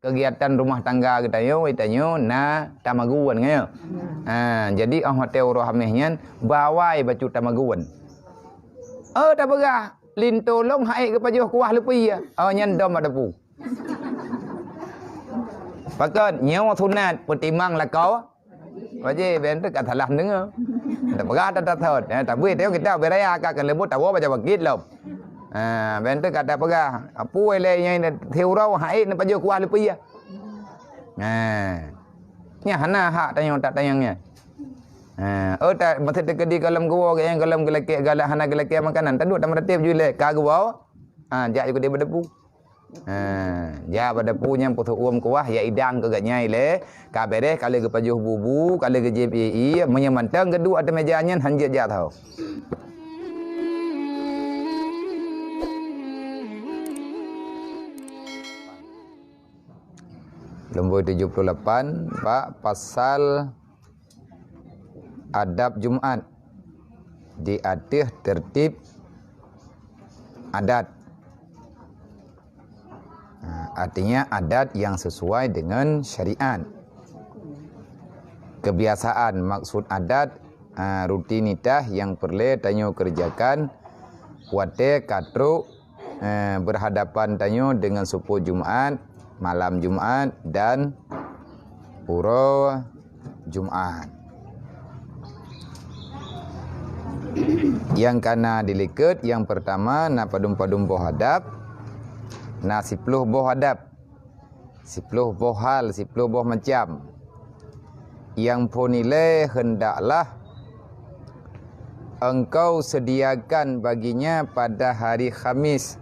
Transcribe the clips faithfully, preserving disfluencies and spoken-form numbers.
kegiatan rumah tangga geutanyoe, geutanyoe na tamagun, kan, ya? Ha, jadi 'oh watèe uroe Hamèh nyan, bawai bacut tamagun. Oh, tapeugah, linto lôn ha'ék geupajoh kuah lupi, ya? Oh, nyan dom bak dapu. Pakon, nyoe sunat, peutimang lakoe wajéb, ben teuka salah deungoe. Tapeugah that-that thot. Eh, tapi tengok kita beraya ka keuleubut tawoe baca bakit lom. Ha, ben teuka tapeugah, "Apui lé nyang siuroe ha'ék neupajoh kuah lupi, ya?" Ha. Nyan hana hak tanyoe tak tanyong nyan. Ha, oh, tak, masa teukeudi gohlom geuwoe, nyang gohlom geulakèe, galak hana geulakèe makanan, taduek tameuratéb ju lé, ka geuwoe. Ha, jak ju keudéh bak dapu. Ha, jak bak dapu nyan peuseu'uem kuah, ya idang keu geuh nyan ilèe. Ka bèrèh, ka lheueh geupajoh bubu, ka lheueh geujieb ié-ié, meunyoe mantong geuduek ateueh mèja nyan, han jeuet jak tho. Lumbôi tujoh puluh lapan, bak pasal adab Jumat di ateueh tertib adat. Ha, artinya adat yang sesuai dengan syariat. Kebiasaan, maksud adat, ha, rutinitas yang peureulèe tanyoe kerjakan watèe ka trok eh, berhadapan tanyoe dengan seupôt Jumat, malam Jumat, dan uroe Jumat. Nyang ka na dilikot, nyang peurtama na padum-padum boh adab, na siploh boh adab. Siploh boh hal, siploh boh macam. Nyang phôn ilèe, hendaklah engkau sediakan baginya pada hari Khamis,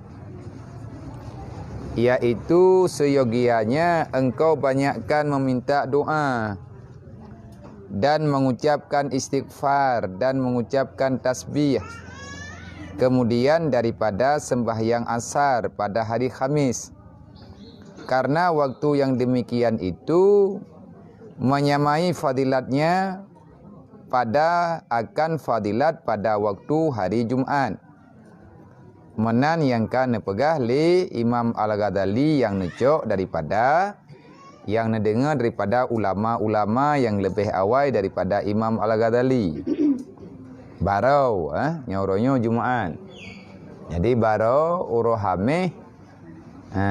yaitu seyogianya engkau banyakkan meminta doa dan mengucapkan istighfar dan mengucapkan tasbih. Kemudian daripada sembahyang asar pada hari Khamis. Karena waktu yang demikian itu menyamai fadilatnya pada akan fadilat pada waktu hari Jumat. Meunan nyang ka neupeugah lé Imam Al-Ghazali nyang neucok daripada, nyang neudeungoe daripada ulama-ulama nyang leubeh awai daripada Imam Al-Ghazali. Barô, eh, nyoe uroe nyoe Jumat. Jadi barô uroe Hamèh, ha,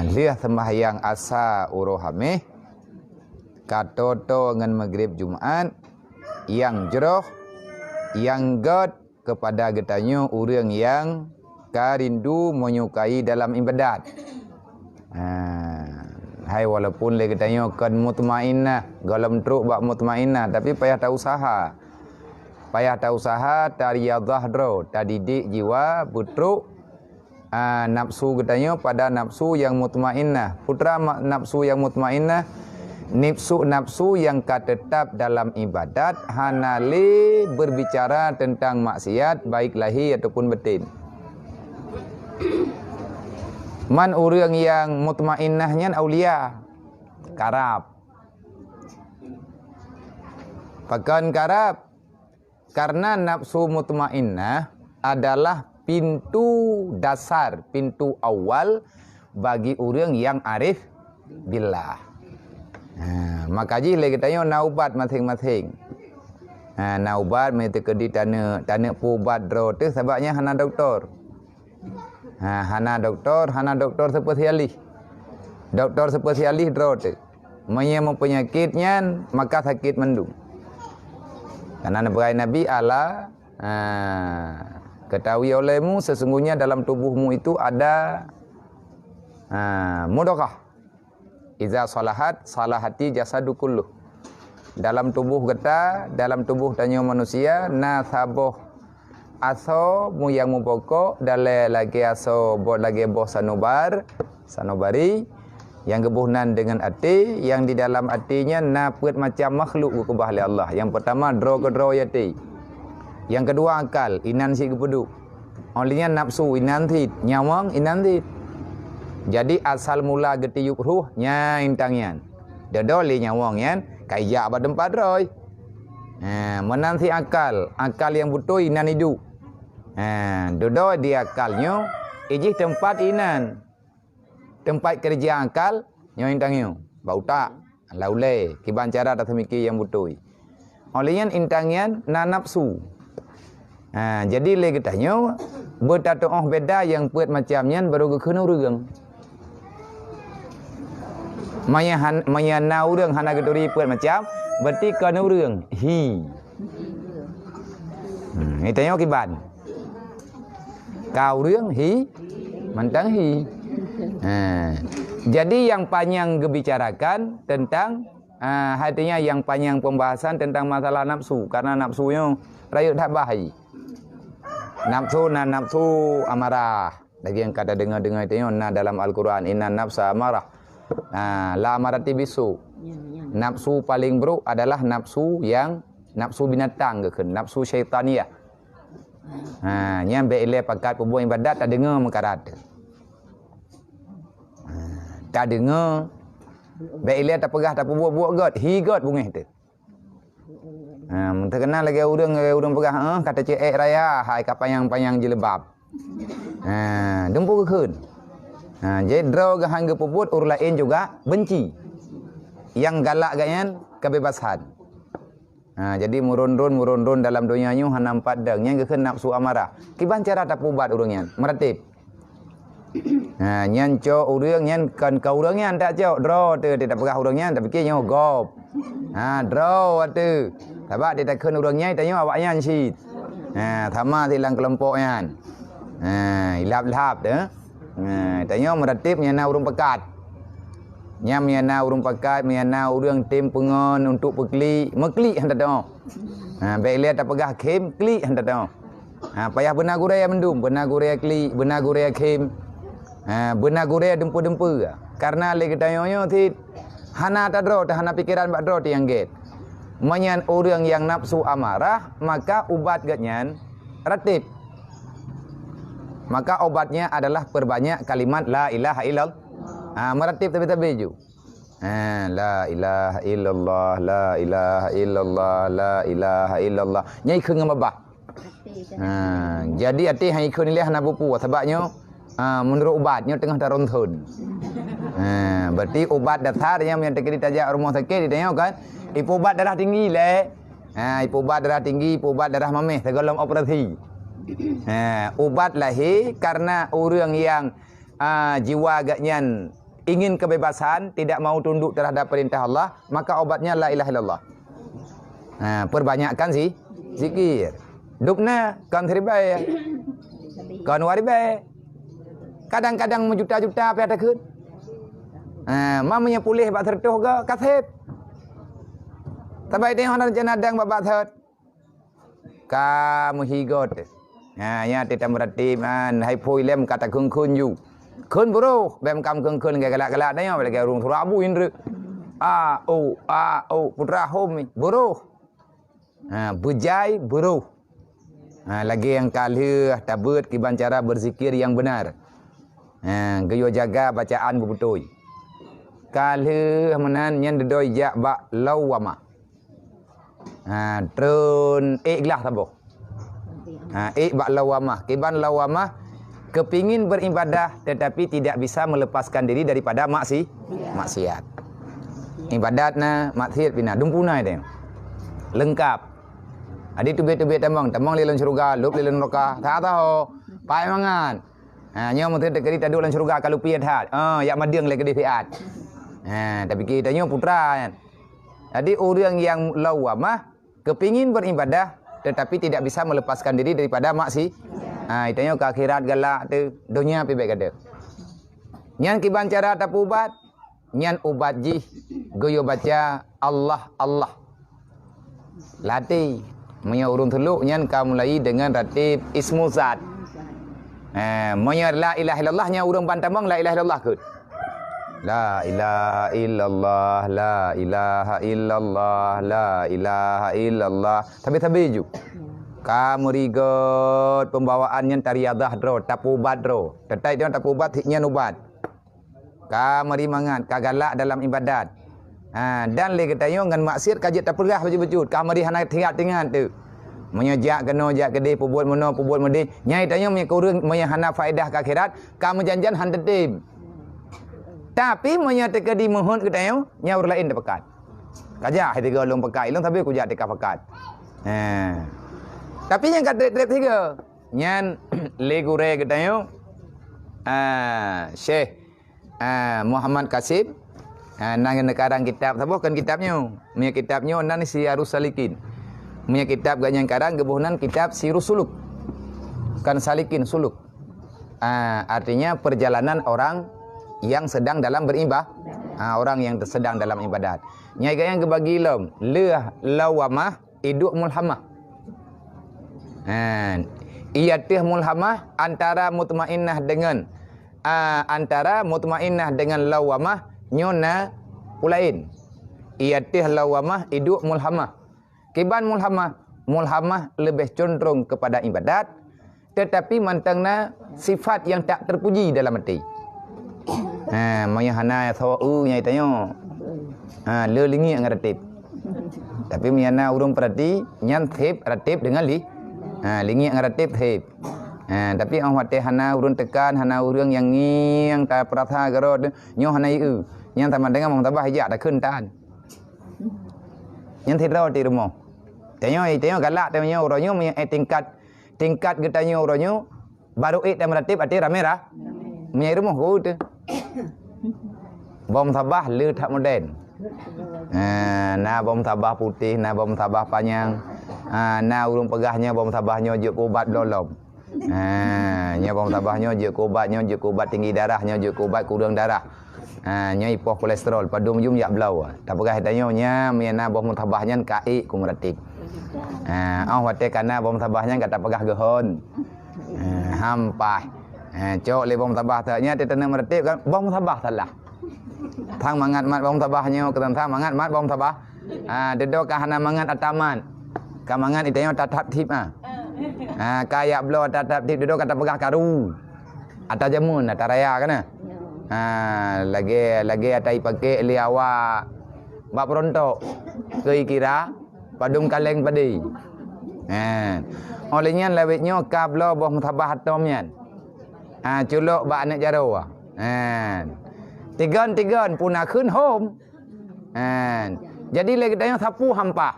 lheueh seumbahyang asa uroe Hamèh, ka toe-toe ngon Maghrib Jumat, nyang jroh, nyang göt keupada geutanyoe ureuëng nyang ka rindu menyukai dalam iébadat. Ha, hai walaupun lé geutanyoe kon mutmainnah, gohlom trok bak mutmainnah, tapi payah tausaha. Payah tausaha, tariyadhah droe, tadidik jiwa beutrok, ah, nafsu geutanyoe pada nafsu nyang mutmainnah. Peue teuma nafsu nyang mutmainnah? Nafsu, nafsu nyang ka teutap dalam iébadat, hana lé berbicara teuntang maksiat, baik lahé ataupun baten. Man ureuëng nyang mutmainnah nyan aulia, karab. Pakon karab? Karena nafsu mutmainnah adalah pintu dasar, pintu awal bagi ureuëng nyang arif billah. Ha, maka jih lé geutanyoe na ubat maséng-maséng. Ha, na ubat, meunyoe teukeudi taneuk, taneuk peuubat droe teuh, sabab nyan hana doktor. Ha, hana doktor, hana doktor spesialis. Doktor spesialis droe teuh. Meunyoe meupeunyakét nyan, maka sakét mandum. Karena neupeugah Nabi, "Ala, ha, ketahui olehmu, sesungguhnya dalam tubuhmu itu ada, ha, mudghah. Iza salahat, salahati jasadu kulluh." Dalam tuboh gata, dalam tuboh tanyoe manusia, na saboh asoe mu-, nyang mupokok, dalé lagée asoe bo-, lagée boh sanobar, sanobari, nyang geuboh nan deungon até, nyang di dalam até nyan na peuet macam makhluk geukeubah lé Allah. Nyang peutama, droe keudroe até. Nyang keudua, akal, inan cit geupeuduek. Óh lheueh nyan nafsu inan cit, nyawöng inan cit. Jadi, asal mula geutiyueb roh, nyan intan nyan. Dudoe lé nyawöng nyan ka ijak bak teumpat droe. Ha, meunan cit akal, akal nyang beutôi inan iduek. Ha, dudoe di akal nyoe, ijih teumpat inan. Teumpat keureuja akal, Nyoe intan nyoe, bak utak, lam ulèe, kiban cara taseumike nyang beutôi. Óh lheueh nyan intan nyan na nafsu. Ha, jadi lé geutanyoe beutatu'oh beda nyang peuet macam nyan baru geukheun ureueng. Meunyo han-, meunyo na ureueng hana geuturi peuet macam, berarti kon ureueng, hi. Hmm, geutanyoe kiban. Ka ureueng hi, mantong hi. Ha. Jadi nyang panyang geubicarakan tentang, ha, artinya nyang panyang pembahasan tentang masalah nafsu, karena nafsu nyoe rayeuk that bahai. Nafsu na nafsu amarah. Lagèe nyang ka tadeungoe-deungoe tanyoe na dalam Al-Quran, "Inna nafsa amarah." Ha, la amarati bisu. Nafsu paling buruk adalah nafsu yang, nafsu binatang geukheun, nafsu syaitaniyah. Ha, nyan bèk ilèe pakat peubuet ibadat tadeungoe meukarat. Ha, tadeungoe, bèk ilèe tapeugah tapeubuet-buet göt, hi göt beungèh teuh. Ha, teukeunal lagèe ureueng, lagèe ureueng peugah, "Eh, ka taceuet raya, hai ka panyang-panyang jilbab." Ha, dumpeue geukheun. Ha, jadi droe geuh han geupeubuet, ureueng laén juga benci. Nyang galak gobnyan kebebasan. Ha, jadi meuron-ron, meuron-ron dalam donya nyoe hana meupadang. Nyan geukheun nafsu amarah. Kiban cara tapeuubat ureueng nyan? Meuratéb. Ha, nyan cok ureueng nyan kon ka ureueng nyan tak cok. Droe teuh, teuh tapeugah ureueng nyan, tapike nyoe gob. Ha, droe teuh. Sabab teuh takheun ureueng nyan, tanyoe awak nyan cit. Ha, sama sit lam keulompok nyan. Ha, ilhab-lhab teuh. Ha, tanyoe meuratéb nyang na ureueng pakat. Nyan meunyo na ureueng pakat, meunyo na ureueng tem peungon untuk peuklik, meuklik han tatu'oh. Ha, bèk ilèe tapeugah khém, klik han tatu'oh. Ha, payah beuna gurèe mandum, beuna gurèe klik, beuna gurèe khém. Ha, beuna gurèe dumpeue-dumpeue. Karena lé geutanyoe nyoe cit hana atra droe teuh, hana pikeran bak droe teuh nyang gèt. Meunyo ureueng nyang nafsu amarah, maka ubat gobnyan ratéb. Maka obatnya adalah perbanyak kalimat la ilaha illallah. Ha, meuratéb tabe-tabe ju. Ha, la ilaha illallah, la ilaha illallah, la ilaha illallah. Nyan ikheun ngon babah. Ha, jadi até han ikheun ilèe hana peue-peue, sabab nyoe, ha, meunurot ubat nyoe teungoh taronthon. Ha, berarti ubat dasar nyang, nyang teukeudi tajak rumoh sakét, di tanyoe kan, ipeuubat darah tinggi lé. Ha, ipeuubat darah tinggi, ipeuubat darah maméh sigohlom operasi. Ha, ubat lahé karena ureueng nyang, ha, jiwa gobnyan ingin kebebasan, tidak mau tunduk terhadap perintah Allah, maka obatnya la ilaha illallah. Ha, perbanyakkan zi-, zikir. Dubna kon siribèe, kon dua ribèe. Kadang-kadang meujuta-juta pih takheun. Ha, ma meunyoe puléh bak seureutôh go, ka sép. Sabab tanyoe hana rencana dang bak, bak sot. Ka meuhigot. Ha, nyan teuh tameuratéb, an, hai phôi lé meuka takheun-kheun ju. Kheun buroh, bèk meuka meukeun-keun lagèe galak-galak tanyoe, lagèe ureueng surabu indreuk. A, o, a, o, putra hom, buroh. Ha, beujai, buroh. Ha, lagèe nyang ka lheueh tabeuet kiban cara beuzikir nyang beunar. Ha, geuyue jaga bacaan beubeutôi. Ka lheueh meunan nyan dudoe jak bak lawamah. Ha, treun ék glah saboh. Ha, ék bak lawamah. Kiban lawamah, kepingin beribadah tetapi tidak bisa melepaskan diri daripada maksi-, maksiat. Ibadat na, maksiat pih na, dumpeue na teuh. Leungkap. Jadi teubiet-teubiet tamong, tamong lé lam syeuruga, lôb lé lam neuraka. That tahu. Pai mangat. Ha, nyoe meuteun teukeudi taduek lam syeuruga ka lupiet that. Ha, jak madeueng lé keudeh siat. Ha, tapike tanyoe putra nyan. Jadi ureueng nyang lawamah kepingin beribadah tetapi tidak bisa melepaskan diri daripada maksi-, ha, tanyoe ka akhirat galak teuh, donya pih bèk gadôh. Nyan kiban cara tapeuubat, nyan ubat jih geuyue baca Allah, Allah. Latih. Meunyoe ureueng tulok nyan ka mulai deungon ratéb ismu zat. Eh, meunyoe la ilaha illallah nyan ureueng ban tamong la ilaha illallah kheun. La ilaha illallah, la ilaha illallah, la ilaha illallah. Sabe-sabe ju. Ka meurigot pembawaan nyan tariadah droe, tapeuubat droe. Teutap nyan tapeuubat, nyan ubat. Ka meuri mangat, ka galak dalam ibadat. Ha, dan lé geutanyoe ngon maksiat ka jeuet tapeurah bacut-bacut. Ka meuri hana teuingat-ingat teuh. Meunyoe jak keunoe, jak keudeh, peubuet meunoe, peubuet meudeh. Nyan tanyoe meunyoe keu ureueng, meunyoe hana faedah keu akhirat, ka meujan-jan han teutem. Tapi meunyoe teukeudi meuheuet geutanyoe, nyan ureuëng laén teupeugah. Kajak hai tiga lôn peugah, ilôn sabe kujak tika peugah. Ha. Tapi nyang ka treb-treb tiga. Nyan lé gurée geutanyoe, ah, Syekh, ah, Muhammad Kasim, ah, nan geuneuk karang kitab, saboh kon kitab nyoe. Meunyoe kitab nyoe nan Siyarus Salikin. Meunyoe kitab geuh nyang karang geuboh nan kitab Sirus Suluk. Kon Salikin, Suluk. Ah, artinya perjalanan orang yang sedang dalam beribadah. Ah, orang yang sedang dalam ibadat. Nyai geuh nyang geubagi lom, leuh lawamah, iduek mulhamah. Ha, iateueh mulhamah antara mutmainnah dengan, a, antara mutmainnah dengan lawamah nyoe na peulaén. Iateueh lawamah iduek mulhamah. Kiban mulhamah, mulhamah leubeh condrong kepada ibadat, tetapi mantong na sifat yang tak terpuji dalam até. Ha, meunyoe hana soe nyang tanyoe. Ha, le lingiek ngon rateb. Tapi meunyoe na ureuëng peurati, nyan seb rateb deungon li. Ha, lingiek ngon rateb seb. Ha, tapi óh watée hana ureuëng teukan, hana ureuëng nyang ngieng, ka peurasa garot, nyoe hana ieu. Nyan sama dengan meutabah ijak takheun tan. Nyan sidroe ti rumoh. Tanyoe, tanyoe galak tanyoe uroe nyoe meunyoe, eh, tingkat, tingkat geutanyoe uroe nyoe, baru ék dan meuratéb até ramé ra. Meunyoe rumoh ku teu. Bom sabah le that moden. Ha, na bom sabah putéh, na bom sabah panyang. Ha, na ureuëng peugah nyoe bom sabah nyoe jeuet keu ubat bloe lom. Ha, nyoe bom sabah nyoe jeuet keu ubat, nyoe jeuet keu ubat tinggi darah, nyoe jeuet keu ubat kureueng darah. Ha, nyoe ipoh kolesterol, padum jum jak bloe. Tapeugah tanyoe nya, meunyoe na boh meutabah nyan ka ék keu meuratéb. Ha, óh watée ka na boh meutabah nyan ka tapeugah geuhon. Ha, hampah. Ha, cok lé boh meutabah that nyan, teuteuneueng meuratéb kan, boh meutabah salah. Thang mangat mat boh meutabah nyoe, keutan thang mangat mat boh meutabah. Ha, dudoe ka hana mangat ata mat. Ka mangat itanyoe ata that thib, ha. Ha, ka yak bloe ata that thib, dudoe ka tapeugah karu. Ata jameun, ata raya kan, ha? Ha, lagée, lagée ata ipaké lé awak bak peurontok. Keu ikira padum kaleng padé. Ha. Óh lheueh nyan lawét nyoe ka bloe boh meutabah atom nyan. Ha, culok bak aneuëk jaroe. Ha. Tigon-tigon puna kheun hom. Ha. Jadi lé geutanyoe sapeue hampah.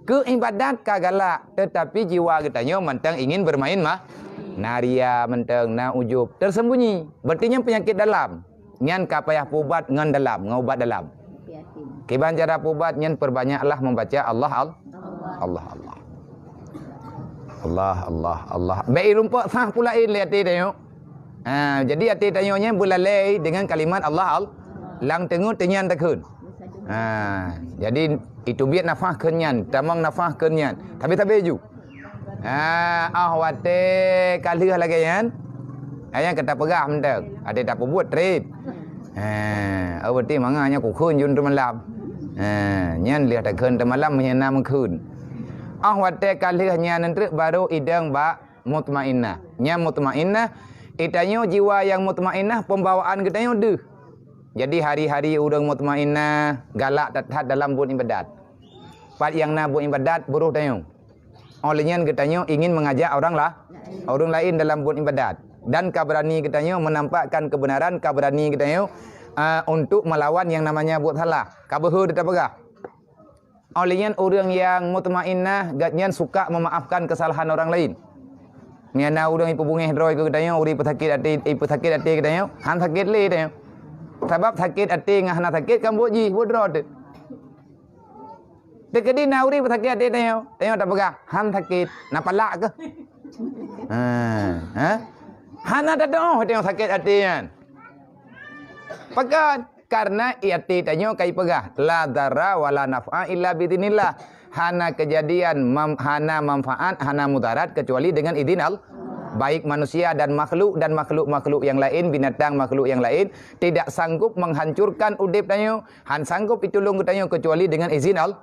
Keu ibadat ka galak, tetapi jiwa geutanyoe mantong ingin bermain mah. Na ria mantong, na ujub, tersembunyi. Berarti nyan penyakit dalam. Nyan ka payah peuubat ngon dalam, ngon ubat dalam. Kiban cara peuubat nyan, peubanyaklah membaca Allah, Al-, Allah, Allah. Allah, Allah, Allah. Bék irumpok sah pula in lé até tanyoe. Ha, jadi até tanyoe nyan beulalée dengan kalimat Allah, Al-, lam teungeut teunyan takheun. Ha, jadi itu biet nafah kheun nyan, tamong nafah kheun nyan. Tapi-tapi ju. Ha, óh watée ka lheueh lagée nyan, ha, nyan ka tapeugah mantong. Até tapeubuet treb. Ha, óh watée mangat nyan kukheun jun teumalam. Ha, nyan lheueh takheun teumalam meunyoe na meukheun. Óh watée ka lheueh nyan treuk baru idong bak mutmainnah. Nyan mutmainnah, itanyoe jiwa nyang mutmainnah, pembawaan geutanyoe deuh. Jadi hari-hari ureuëng mutmainnah galak that-that dalam buet ibadat. Pat nyang na buet ibadat, beuroh tanyoe. Óh lheueh nyan geutanyoe ingin mengajak orang la-, ureuëng laén dalam buet ibadat. Dan ka beurani geutanyoe menampakkan kebenaran, ka beurani geutanyoe, a, untuk melawan yang namanya buet salah. Ka beuhe teupeugah. Óh lheueh nyan ureuëng nyang mutmainnah, gobnyan suka memaafkan kesalahan orang lain. Meunyoe na ureuëng ipeubungéh droe keu geutanyoe, ureuëng ipeusakét até, ipeusakét até geutanyoe, han sakét lé tanyoe. Sabab sakét até ngon hana sakét kan buet jih, buet droe teuh. Teukeudi na ureuëng ipeusakét até tanyoe, tanyoe tapeugah, han sakét, na palak keuh. Ha, ha? Hana tatuoh tanyoe sakét até nyan. Pakon? Karena até tanyoe ka ipeugah, "La darra wa la naf'a illa biidznillah." Hana keujadian, mam-, hana manfaat, hana mudarat kecuali dengan izin Allah. Baik manusia dan makhluk, dan makhluk-makhluk yang lain, binatang makhluk yang lain, tidak sanggup menghancurkan udeb tanyoe, han sanggup itulông geutanyoe kecuali dengan izin Allah.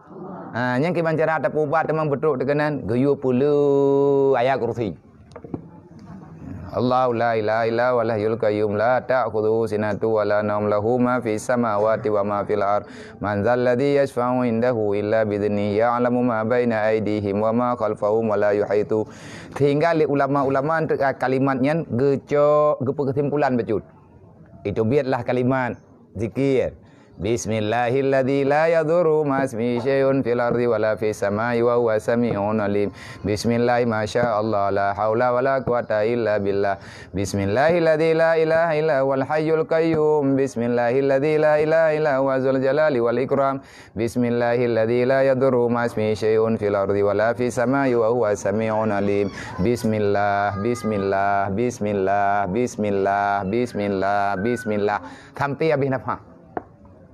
Ha, nyan kiban cara tapeuubat teuma beutrok teuh keunan, geuyue peuleueh ayat kursi. Allahu la ilaha illa huwal hayyul qayyum la ta'khudhuhu sinatun wa la naum lahu ma fis samawati wa ma fil ard. Man dzalladzi yasyfa'u indahu illa bidznihi ya'lamu ma baina aidihim wa ma khalfahum wa la yuhitu. Sehingga lé ulama-ulama, ah, kalimat nyan geucok, geupeukesimpulan bacut. Itu bietlah kalimat zikir. Bismillahilladzi la yadurru ma'asmihi syai'un fil ardi wala fis samai wa huwa sami'un alim. Bismillah, masya Allah, la haula wala quwata illa billah. Bismillahilladzi la ilaha illa huwal hayyul qayyum. Bismillahilladzi la ilaha illa huwa dzul jalali wal ikram. Bismillahilladzi la yadurru ma'asmihi syai'un fil ardi wala fis samai wa huwa sami'un alim. Bismillah, bismillah, bismillah, bismillah, bismillah, bismillah. Sampai habis nafas.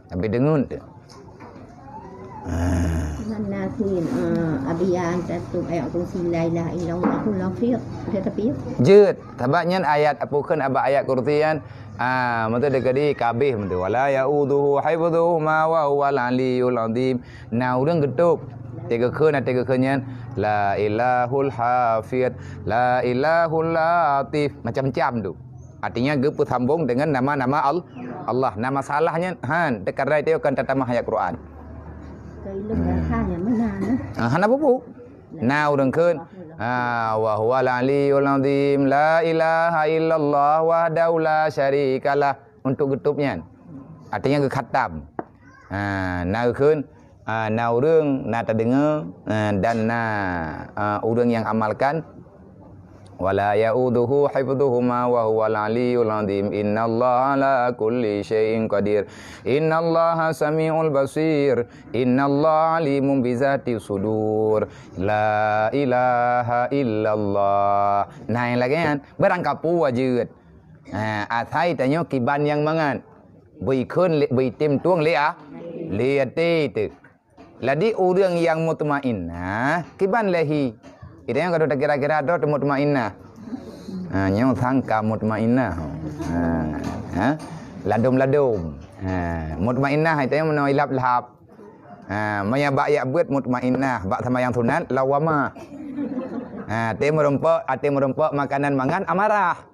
Sampai deungon tu. Ah. Dengan nasin, eh, abiyan satu ayat kursi la ilaha illallahul afiq. Udah tapi ya? Jeuet. Sabab nyan ayat apa kheun abah ayat kursi nyan? Ah, meutu deuk di kabeh meutu. Wala yauduhu hifdhuhuma wa huwal aliyyul azim. Na ureuëng geutôb. Teugeukheun, teugeukheun nyan. La ilahul hafid. La ilahul latif. Macam-macam tu. Artinya geupeusambong dengan nama-nama Al-, Allah. Nama salahnya, han, teuka rai teuka tatamah ayat Quran. Kailah bahasa yang mana, nah? Ah, hana bubu. Na ureuëng kheun, ah, wa huwal aliyyul azim, la ilaha illallah wahdahu la syarikalah, untuk geutôb nyan. Artinya geukhatam. Ah, na kheun, ah, na ureuëng na tadeungoe, ah, dan na, ah, ureuëng nyang amalkan. Wala yauduhu hifdhuhuma wa huwal aliyyul azim. Innallaha ala kulli syai'in qadir. Innallaha samiul basir. Innallaha alimun bizati sudur. La ilaha illallah. Nah, nyang lagée nyan, barangkapeue jeuet. Ha, asai tanyoe kiban nyang mangat. Beuikheun lé, beuitem tueng lé a, lé até teuh. Ladi ureuëng nyang mutmainnah, kiban lé hi. Idang ka takira-kira droe teu mutmainnah. Ha, nyoe sangka mutmainnah. Ha, ha? Ladom-ladom. Ha, mutmainnah itu yang meunoe ilap-lap. Ha, meunyo bak yak beuet mutmainnah, bak seumayang sunat lawamah. Ha, até meurumpok, até meurumpok makanan mangan amarah.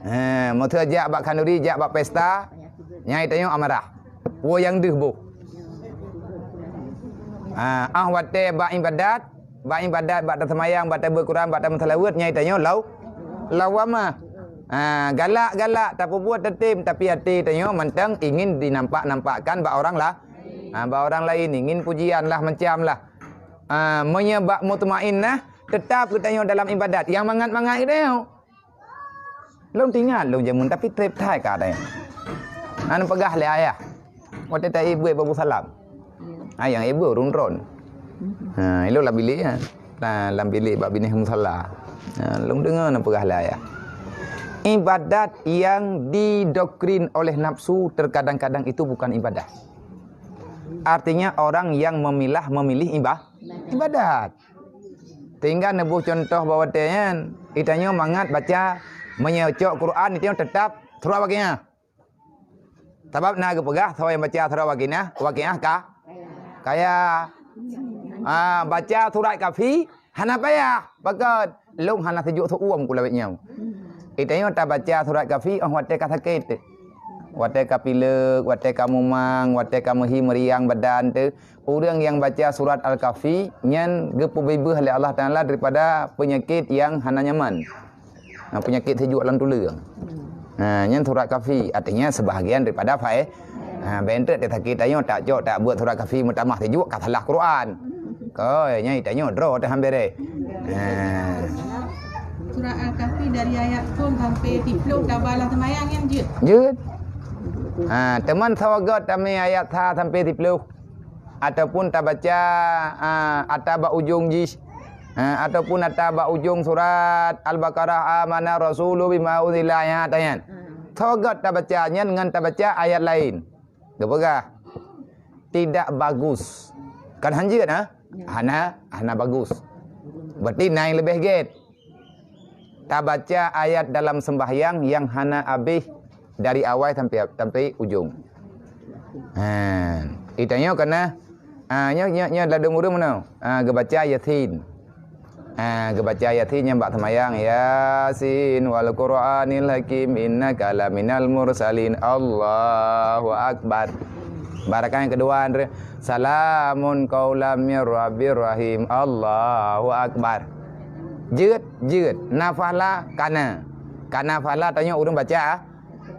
Ha, meuteujak bak khanduri, jak bak pesta, nyai tanyoe amarah. Woe nyang deuh boh. Ha, ah watée bak ibadat, bak ibadat, bak taseumayang, bak tabeuet Quran, bak tameuseulaweuet, nyai tanyoe lau-, lawamah. Ha, galak-galak, tapeubuet teutem, tapi até tanyoe mantong ingin dinampak-nampakkan bak orang la-, ha, bak orang lain, ingin pujian lah, macam lah. Ha, meunyo bak mutmainnah, tetap geutanyoe dalam ibadat, nyang mangat-mangat geutanyoe. Lôn teuingat lôn jameun, tapi treb that ka dai. Hana peugah lé ayah. Watée ta-ié buet babu salam. Ayah ibu run-run. Ha, ilôn lam bilik ya. Nah, lam bilik bak binéh musala. Ha, lôn deungoe na peugah lé ayah. Ibadat yang didoktrin oleh nafsu terkadang-kadang itu bukan ibadah. Artinya orang yang memilah memilih iba-, ibadat. Tinggai neuboh cuntoh bak watée nyan, itanyoe mangat baca meunyoe cok Quran itanyoe teutap surat Waqiah. Sabab na geupeugah soe nyang baca surat Waqiah, Waqiah ka kaya. Ah, baca surat Kafi hana payah, pakon lôn hana seujok seuuem kulawet nyoe. Itanyoe tabaca surat Kafi óh watée ka sakét. Watée ka pileuk, watée ka mumang, watée ka meuhi meuriang badan teuh, ureuëng nyang baca surat Al-Kahfi nyan geupeubeubaih lé Allah Taala daripada peunyakét nyang hana nyaman. Ha, peunyakét seujok lam tuleueng. Ha, nyan surat Kahfi, artinya sebahagian daripada faé. Ha, bentuk tak sakét tanyoe, tak cok, tak buet surat Kahfi meutamah seujok, ka salah Quran. Koi, nyai tanyoe droe teuh hampir eh. Ha. Surat Al-Kahfi dari ayat sifon sampai siploh tabalah seumayang nyan jeuet? Jeuet. Ha, teuma sawagot tamé ayat sa sampai siploh. Ataupun tabaca, ha, ata bak ujong jih. Ha, ataupun ata bak ujong surat Al-Baqarah, "Amana rasulu bima unzila," ya, tanyan. Sawagot tabaca nyan ngon tabaca ayat lain. Geupeugah, tidak bagus. Kan hanjeuet, ha? Hana, hana bagus. Berarti na nyang leubeh gét. Tabaca ayat dalam sembahyang nyang hana abéh dari awai sampai, sampai ujong. Ha, itanyoe kana, ha, nyoe, nyoe, nyoe ladom ureuëng meunoe. Ha, geubaca Yasin. Ha, geubaca Yasin nyang bak seumayang, "Yasin wal Qur'anil Hakim innaka laminal mursalin." Allahu Akbar. Barakan nyang keudua, "Salamun qaulam mir rabbir rahim." Allahu Akbar. Jeuet, jeuet. Na pahala kana. Kana pahala tanyoe ureuëng baca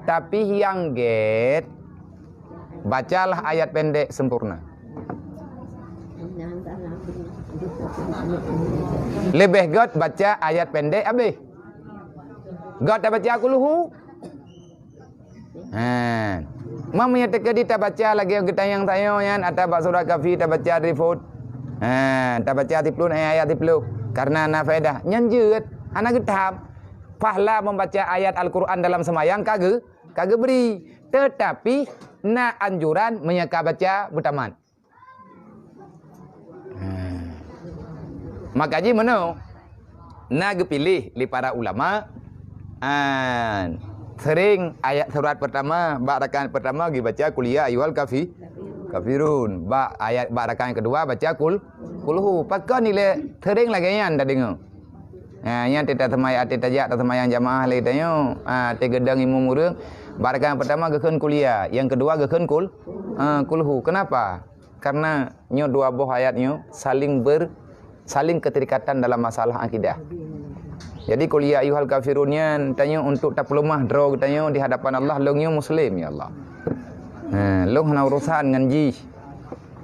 Tapi nyang gét, bacalah ayat pendek sempurna. Leubeh gét baca ayat pendek habéh. Gét tabaca kulhu. Ha. Meunyoe teukeudi tabaca lagée geutanyong-tanyong nyan, ata bak surat Kahfi tabaca sifeuet. Ha, tabaca siploh ayat siploh. Karena na faedah. Nyan jeuet, hana geutham. Pahala membaca ayat Al-Quran dalam sembahyang ka geu-, ka geubri. Tetapi na anjuran meunyoe ka baca beutamat. Ha. Maka jih meunoe, na geupiléh lé para ulama, an, sering ayat surat pertama, bak rakaat pertama geubaca Qul ya ayyuhal kafi-, kafirun. Bak ayat, bak rakaat kedua baca Qul, Qulhu. Pakon ilée sering lagée nyan tadeungoe. Ha, nyan teuta seumaya-, teuta jak taseumayang jamaah lé tanyoe. Ha, teugeudong imum ureuëng. Bak rakaat pertama geukheun Qul ya, nyang kedua geukheun Qul, ha, Qulhu. Kenapa? Karena nyoe dua boh ayat nyoe saling ber-, saling keterikatan dalam masalah akidah. Jadi, Qul ya ayyuhal kafirun nyan tanyoe untuk tapeuleumah droe geutanyoe di hadapan Allah, lôn nyoe muslim, ya Allah. Ha, lôn hana urusan ngon jih.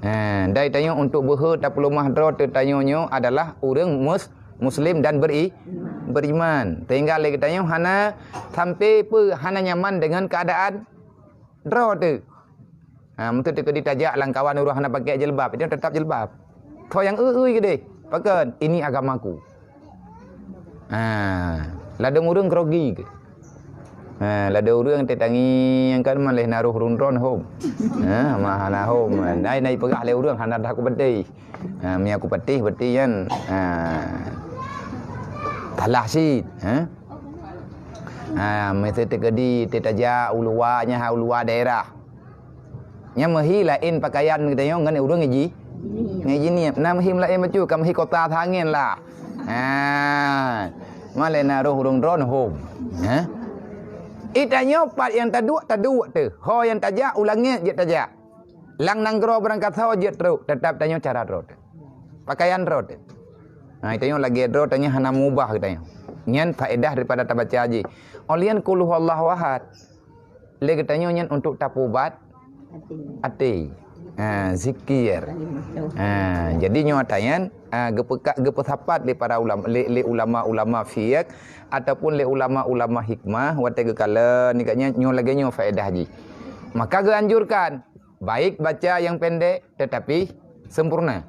Ha, dai tanyoe untuk beuhe tapeuleumah droe teuh tanyoe nyoe adalah ureuëng mus-, muslim dan beri-, beriman. Sehingga lé geutanyoe hana sampai peu hana nyaman dengan keadaan droe teuh. Ha, meunteuk teukeudi tajak lam kawan ureuëng hana pakai jilbab, itu tetap jilbab. Tho nyang eu-eu keudeh, pakon? Ini agamaku. Ha, ladôm ureuëng grogi ke? Ha, ladôm ureuëng teutangi nyang kan maléh naroh rundron hom. Ha, mah hana hom. Nai, nai peugah lé ureuëng hana dah aku peutih. Ha, meunyo aku peutih, berarti nyan, ha, salah cit, ha. Ha, meunteuk teukeudi teutajak u luwa nyan, ha, u luwa daerah. Nyan meuhi laén pakaian geutanyoe ngon ureuëng iji, ngon iji niet. Na meuhi laén bacut, ka meuhi kota Sangén lah. Ha. Maléh naroh ureuëng droen hom. Ha. Itanyoe pat nyang taduek, taduek teuh. Ho nyang tajak u langét jeuet tajak. Lam nanggroe beurangkasoe jeuet trok, teutap tanyoe cara droe teuh. Pakaian droe teuh. Ha, itanyoe lagée droe tanyoe hana meubah geutanyoe. Nyan faedah daripada tabaca jih. Óh lheueh nyan Qul huwallahu ahad. Lé geutanyoe nyan untuk tapubat até. Ha, zikir. Ha, jadi nyoe ata nyan, ha, geupeuka-, geupeusapat lé para ulama, lé, lé ulama-ulama fiqh ataupun lé ulama-ulama hikmah watée geukalon nyan nyoe lagée nyoe faedah jih. Maka geuanjurkan baik baca nyang pendek tetapi sempurna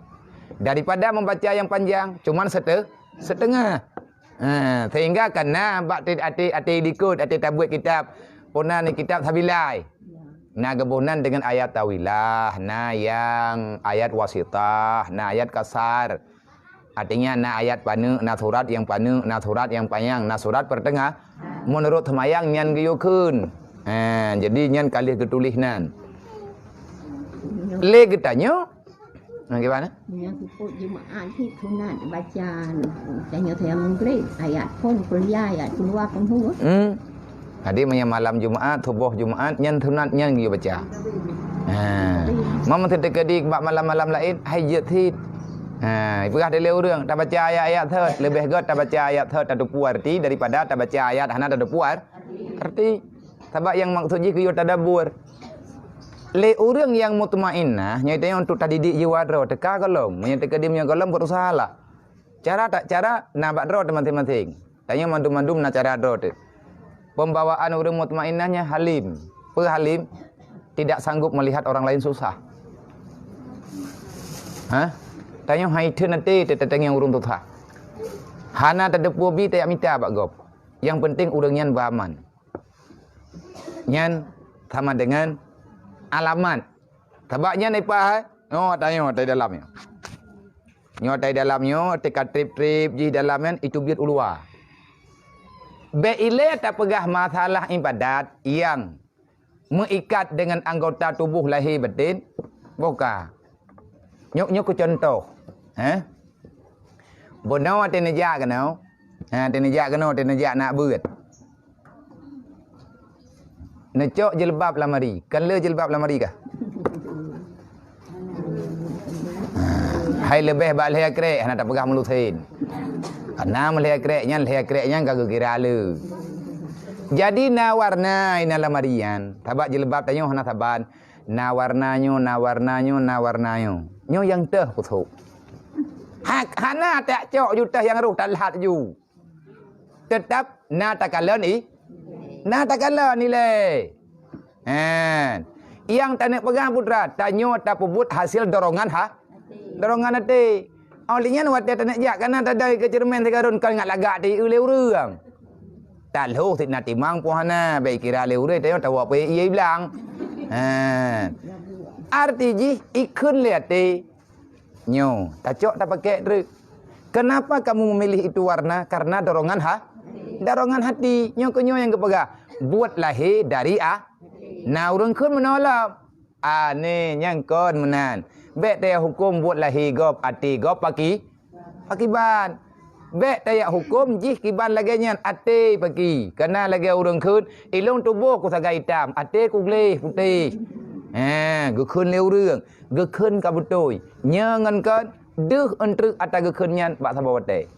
daripada membaca nyang panjang cuman sete-, setengah. Ha, sehingga kana bak até, até, até likot, até tabuet kitab, puna ni kitab sabilai. Na geuboh nan dengan ayat tawilah, na nyang ayat wasitah, na ayat kasar. Artinya na ayat paneuk, na surat nyang paneuk, na surat nyang panyang, na surat peurteungoh. Meunurot seumayang nyan geuyue kheun. Ha, jadi nyan ka lheueh geutuléh nan. Lé geutanyoe, nah, gimana? Meunyoe seupôt Jumaat cit sunat baca, tanyoe saya Maghrib, ayat phon kuliah, ayat keuluwa phon hu. Hmm. Jadi meunyoe malam Jumaat, suboh Jumaat, nyan sunat nyan geuyue baca. Ha. Meunyoe teukeudi bak malam-malam laén, hai jeuet cit. Ha, ipeugah dilée ureuëng, tabaca ayat-ayat thot, leubeh gét tabaca ayat thot tateupeue arti daripada tabaca ayat hana tateupeue arti. Sabab nyang maksud jih geuyue tadabbur. Lé ureuëng nyang mutmainnah, nyoe tanyoe untuk tadidik jiwa droe, teuka gohlom, meunyoe teukeudi meunyoe gohlom berusahalah. Cara tak cara na bak droe teuh maséng-maséng. Tanyoe mandum-mandum na cara droe teuh. Pembawaan ureuëng mutmainnah nyan halim. Peue halim? Tidak sanggup melihat orang lain susah. Hah? Tanyoe hai theun até teutateueng ureuëng susah. Hana tateupeue bi tajak mita bak gob. Nyang penting ureuëng nyan beuaman. Nyan sama dengan alamat. Sabab nyan ipaha, nyoe tanyoe tai dalam nyoe. Nyoe tai dalam nyoe, teuka treb-treb jih dalam nyan, itu biet u luwa. Bék ilée tapeugah masalah ibadat nyang meuikat dengan anggota tuboh lahé baten, boh ka. Nyoe, nyoe keu cuntoh, eh? Bunoe watée neujak keunoe, ha, watée neujak keunoe, watée neujak nak beuet. Neucok jilbab lamari, kon le jilbab lamari kah? Hai leubeh bak lhée krek hana tapeugah meulusen. Karena meulhée krek nyan, lhée krek nyan ka geukira le. Jadi na warna inan lam ari nyan. Sabab jilbab tanyoe hana saban. Na warna nyoe, na warna nyoe, na warna nyoe. Nyoe nyang teuh putôk. Ha, hana tak cok ju teuh nyang roh talhat ju. Teutap na takalon i, na takalon ilée. Hen. Nyang taneuk peugah putra, tanyoe tapeubuet hasil dorongan ha? Dorongan até. Óh lheueh nyan watée taneuk jak kana tadai keu ceureumen sigaron kon ngat lagak di lé ureuëng. Talhôh sit na timang poh hana, bék kira lé ureuëng tanyoe tawak peuék ié blang. Hen. Arti jih ikheun lé até. Nyoe, tacok tapakek treuk. Kenapa kamu memilih itu warna? Karena dorongan ha? Dorongan hati. Nyoe keu nyoe nyang geupeugah. Buet lahé dari a-, na ureuëng kheun meunoe lom. Aneh nyang kon meunan. Bék taya huköm buet lahé gob, até gob paki-, pakiban. Bék taya huköm jih kiban lagée nyan até paki. Kana lagée ureuëng kheun, ilong tuboh ku sagai itam, até ku gleh putéh. Ha, geukheun lé ureuëng. Geukheun ka beutôi. Nyoe ngon kon, deuh eunteuk ata geukheun nyan bak saboh watée.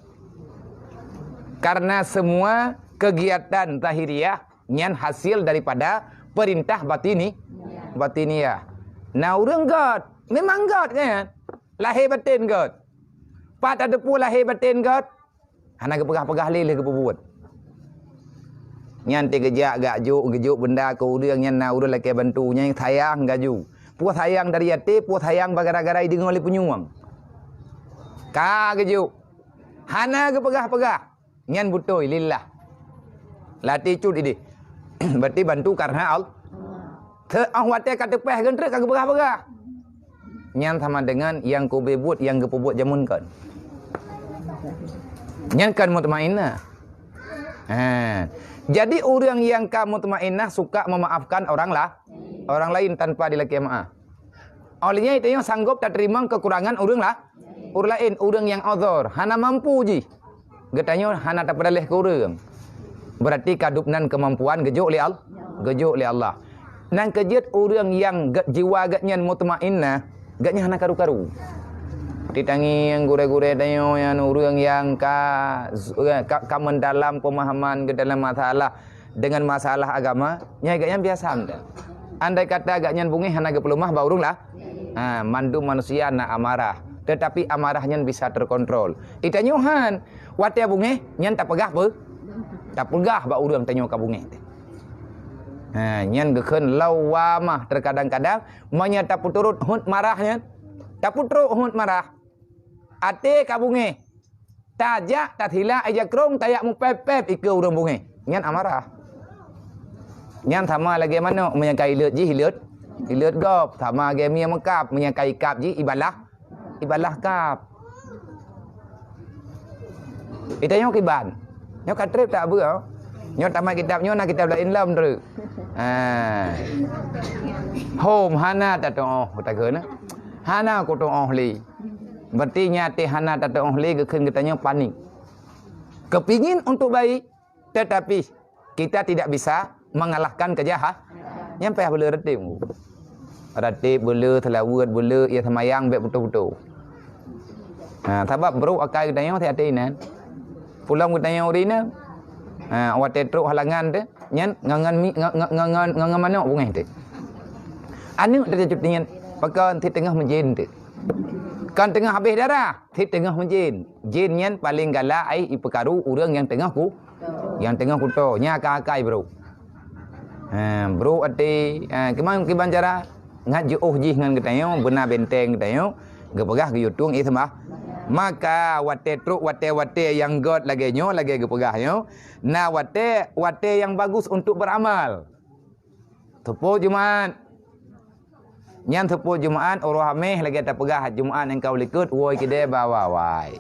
Karena semua kegiatan zahiriah nyan hasil daripada perintah batini, batiniah. Na ureuëng gét, memang gét kan? Lahé baten gét. Pat tateupeue lahé baten gét, hana geupeugah-peugah lé lheueh geupeubuet. Nyan teuh geujak gak jok, geujok beunda keu ureuëng nyan na ureuëng lakée bantu, nyan sayang gaju. Peue sayang dari até, peue sayang gara-gara ideungoe lé punyueng. Ka geujok. Hana geupeugah-peugah. Nyan beutôi lillah. Lati cut idéh. Berarti bantu karena Allah. Teu óh watée ka teupéh geunteuk ka geupeugah-peugah. Nyan sama dengan nyang kube buet nyang geupeubuet jameun kon. Nyan kan mutmainnah. Ha. Jadi ureuëng nyang ka mutmainnah suka memaafkan orang lah, orang lain tanpa dilakée maaf. Óh lheueh nyan tanyoe sanggop tateurimong keukurangan ureuëng lah, ureuëng laén, ureuëng nyang uzur, hana mampu jih. Geutanyoe hana tapeudaleh keu ureuëng. Berarti ka dub nan keumampuan geujok lé Al-, geujok lé Allah. Nan keujeuet ureuëng nyang gét jiwa gét nyan mutmainnah, gét nyan hana karu-karu. Ditangieng gurée-gurée tanyoe nyan ureuëng nyang ka, ka, ka meudalam peumahaman geudalam masalah, dengan masalah agama, nyan gét nyan biasa mantong. Andai kata gét nyan beungéh hana geupeuleumah bak ureuëng lah, ha, mandum manusia na amarah. Tetapi amarah nyan bisa terkontrol. Itanyoe han, watée beungéh nyan tapeugah peu? Tapeugah bak ureuëng tanyoe ka beungéh teuh. Ha, nyan geukheun lawamah terkadang-kadang, meunyoe tapeuturot hot marah nyan, tapeutrok hot marah. Até ka beungéh. Tajak tasila ija krong tajak mupép-pép ikeue ureuëng beungéh. Nyan amarah. Nyan sama lagée manok, meunyoe ka ileuet jih ileuet, ileuet gob. Sama lagée mie meukab, meunyoe ka ikab jih ibalah, ibalah kab. Itanyoe kiban. Nyoe ka treb tak beuh. Nyoe tamat kitab nyoe na kitab laén lom treuk. Ha. Hom hana tatuoh, kata keu na. Hana kutuoh lé. Berarti nyan teuh hana tatuoh lé geukheun geutanyoe panik. Kepingin untuk baik, tetapi kita tidak bisa mengalahkan kejahat. Nyang payah beu le ratéb. Ratéb beu le, seulaweuet beu le, ya seumayang bék putôh-putôh. Ha, sabab brok akai geutanyoe siat inan. Pulang geutanyoe uri nyan. Ha, watée trok halangan teuh, nyan ngon, ngon mi-, ngon, ngon, ngon, ngon, ngon manok beungéh teuh. Aneuk teuh cut nyan, pakon sit teungoh meujén teuh. Kon teungoh habéh darah, sit teungoh meujén. Jén nyan paleng galak ai ipeukaru ureuëng nyang teungoh ku-, nyang teungoh kuto. Nyan akai-akai brok. Ha, brok até, ha, kiban, kiban cara ngat jiôh jih ngon geutanyoe, beuna benteng geutanyoe, geupeugah geuyue tueng ié seumbah. Maka watée trok watée-watée nyang gét lagée nyoe, lagée geupeugah nyoe, na watée, watée nyang bagus untuk beramal. Seupôt Jumat. Nyan seupôt Jumat, uroe Haméh lagée tapeugah Jumat nyang ka u likot, woe keudée ba awai-awai.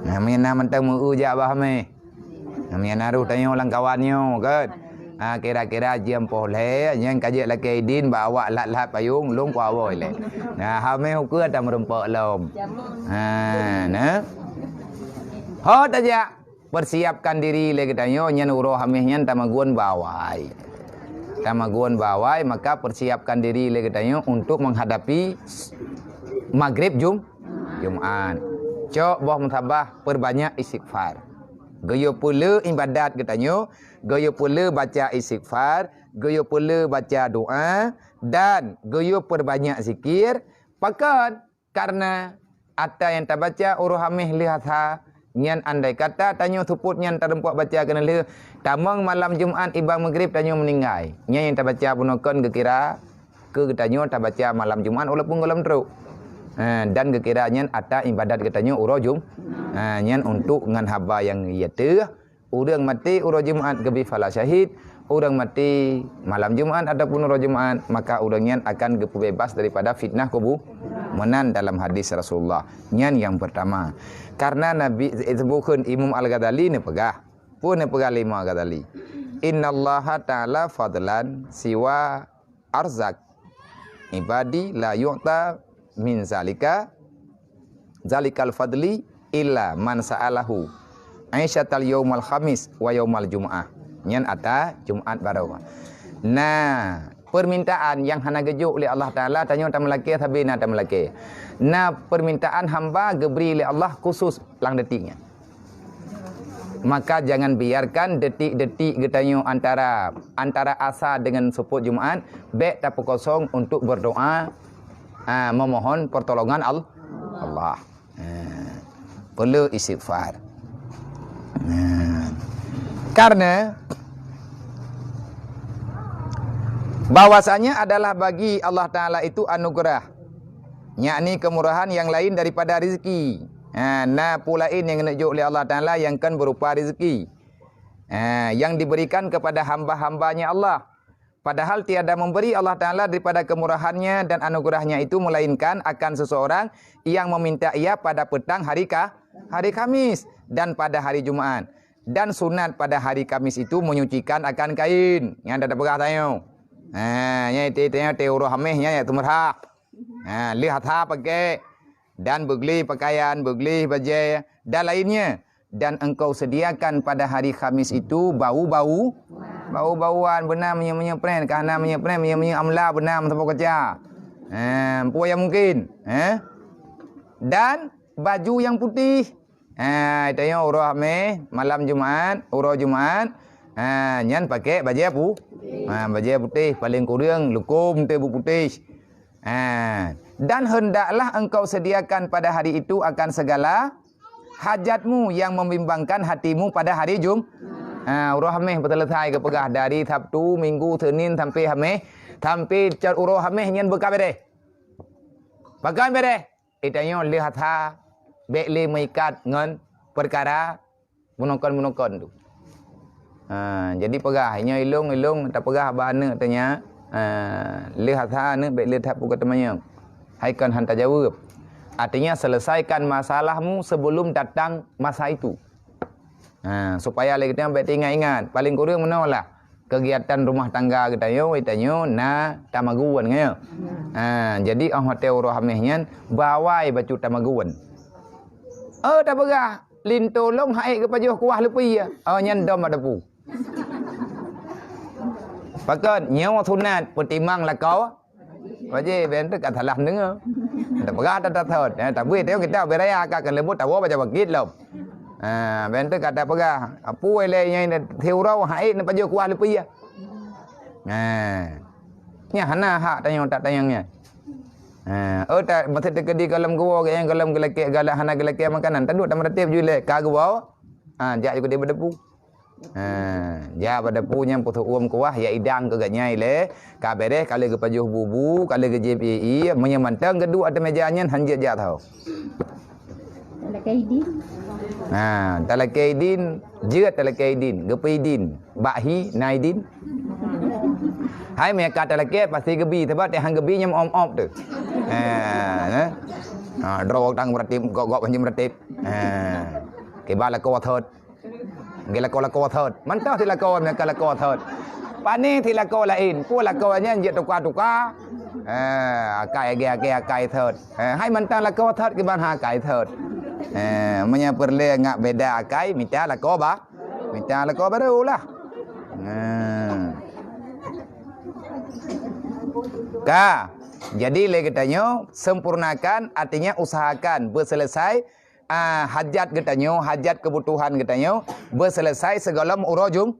Nah, meunyo na mantong meu-eu jak ba Haméh. Nah, meunyo na roh tanyoe lam kawan nyoe, kan? Ha, kira-kira jeuem poh lhée, nyan ka jeuet lakée idin bak awak lhat-lhat payong, lôn kuawoi lé. Nah, Haméh ukeue ata meurumpok lom. Ha, nah. Ho tajak. Persiapkan diri lé geutanyoe nyan uroe Haméh nyan tamagun bawai. Tamagun bawai, maka persiapkan diri lé geutanyoe untuk menghadapi s-, Maghrib Jum-, Jumat. Cok boh musabah, perbanyak istighfar. Geuyue peulé ibadat geutanyoe, geuyue peulé baca istighfar, geuyue peulé baca doa, dan geuyue peurbanyak zikir. Pakon? Karena ata nyang tabaca uroe Haméh lheueh Asa, nyan andai kata tanyoe seupôt nyan tareumpok baca keuneulheueh, tamong malam Jumat iba Maghrib tanyoe meuninggai. Nyan nyang tabaca bunoe kon geukira keu geutanyoe tabaca malam Jumat walaupun gohlom trok. Ha, dan geukira nyan ata ibadat geutanyoe uroe Jum-, ha, nyan untuk ngon haba nyang iateueh, ureuëng maté uroe Jumat geubri pahala syahid, ureuëng maté malam Jumat ataupun uroe Jumat, maka ureuëng nyan akan geupeubeubaih daripada fitnah kubu. Meunan dalam hadis Rasulullah. Nyan nyang pertama. Karena Nabi, eh, seubukheun Imam Al-Ghazali neupeugah. Peue neupeugah lé Imam Al-Ghazali? Innallaha ta'ala fadlan siwa arzak ibadi la yu'ta min zalika, zalikal fadli illa man sa'alahu aisyatal yaumal khamis wa yaumal jumu'ah. Nyan ata Jumat baroe. Nah, permintaan nyang hana geujok lé Allah Taala, tanyoe tameulakée sabe na tameulakée. Na permintaan hamba geubri lé Allah khusus lam detik nyan. Maka jangan biarkan detik-detik geutanyoe antara, antara asa dengan seupôt Jumat, bék tapeukosong untuk berdoa, ah, memohon pertolongan Al-, Allah. Ah, perlu istighfar. Nah, karena bahwasanya adalah bagi Allah Taala itu anugerah, yakni kemurahan yang lain daripada rezeki. Ha, na peue laén nyang neujok lé Allah Taala nyang kon berupa rezeki, ha, yang diberikan kepada hamba-hambanya Allah. Padahal tiada memberi Allah Taala daripada kemurahan-Nya dan anugerah-Nya itu melainkan akan seseorang yang meminta Ia pada petang hari Ka-, hari Khamis dan pada hari Jumat. Dan sunat pada hari Khamis itu menyucikan akan kain. Nyang dah peugah tanyoe. Ha, nyang itu, itu, itu uroe Haméh nyan, ya, teumeurah. Ha, lheueh Asa pakai, dan beugleh pakaian, beugleh bajée, dan lainnya. Dan engkau sediakan pada hari Khamis itu bau-bau, bau-bauan, beuna meunyoe-meunyoe pren, ka hana meunyoe pren, meunyoe-meunyoe amla, beuna meusaboh kaca. Ha, peue nyang mungkin, ha? Dan baju yang putih. Ha, tanyoe uroe Haméh, malam Jumat, uroe Jumat. Ha, nyan pakai bajée pu-, ha, bajée putéh, paléng kureueng lukom teuh bu putéh. Ha, dan hendaklah engkau sediakan pada hari itu akan segala hajatmu yang membimbangkan hatimu pada hari Jum-, ha, uroe Haméh beuteuleusai geupeugah dari Sabtu, Minggu, Senin sampai Haméh, sampai cot uroe Haméh nyan beuka béréh. Pakon béréh? Geutanyoe lheueh Asa bék lé meuikat ngon peukara bunokon-bunokon tu. Ha, jadi peugah, nyoe ilong, ilong tapeugah bak aneuk tanya, ha, lheueh Asa aneuk bék lé that pukon teumanyong. Hai kon han tajaweueb. Artinya selesaikan masalahmu sebelum datang masa itu. Ha, supaya lé geutanyoe bék teuingat-ingat. Paléng kureueng meunoe lah. Kegiatan rumah tangga geutanyoe, geutanyoe na tamagun ngon nyoe. Ha, jadi óh watée uroe Haméh nyan bawai bacut tamagun. Oh, tapeugah, linto lôn hait geupajoh kuah leupie. Oh, nyan dom bak dapu. Pakon nyoe sunat peutimang lakoe wajéb, bék teuka salah deungoe. Tapeugah that-that thot. Ya, tapi tengok kita beraya ka keuleubut tawoe baca bakit lom. Ha, bék teuka tapeugah, apui lé nyang siuroe hait neupajoh kuah leupie. Ha. Nyan hana hak tanyoe tak tanyong nyan. Ha, oh tak masa teukeudi gohlom geuwoe geuh nyang gohlom geulakée galak hana geulakée makanan. Taduek tameuratéb ju lé ka geuwoe. Ha, jak ju keudeh bak dapu. Ha, jak bak dapu nyan peuseuuem kuah, ya idang keu geuhnyan ilée. Ka béréh, ka lheueh geupajoh bubu, ka lheueh geujieb ié-ié, meunyoe mantong geuduek ateueh méja nyan han jeuet jak tho. Talakée idin. Ha, talakée idin, jeuet talakée idin, geupeu idin. Bak hi na idin. Hai meunyoe ka talakée pasti geubi, sabab teuh han geubi nyan om-om teuh. Ha, nah. Ha, droe tang meuratéb, gok-gok hanjeuet meuratéb. Ha. Kiban lakoe thot. Geuh lakoe-lakoe thot. Mantong sit lakoe meunyoe ka lakoe thot. Pane sit lakoe laén. Peue lakoe nyan jeuet tuka-tuka. Eh, akai agée-agée akai thot. Eh, hai mantong lakoe thot kiban ha akai thot. Eh, meunyoe peureulée ngat beda akai, mita lakoe ba-, mita lakoe barô lah. Eh. Ka. Jadi lé geutanyoe sempurnakan, artinya usahakan beuseuleusoe ah, hajat geutanyoe, hajat keubutuhan geutanyoe beuseuleusoe sigohlom uroe Jum-,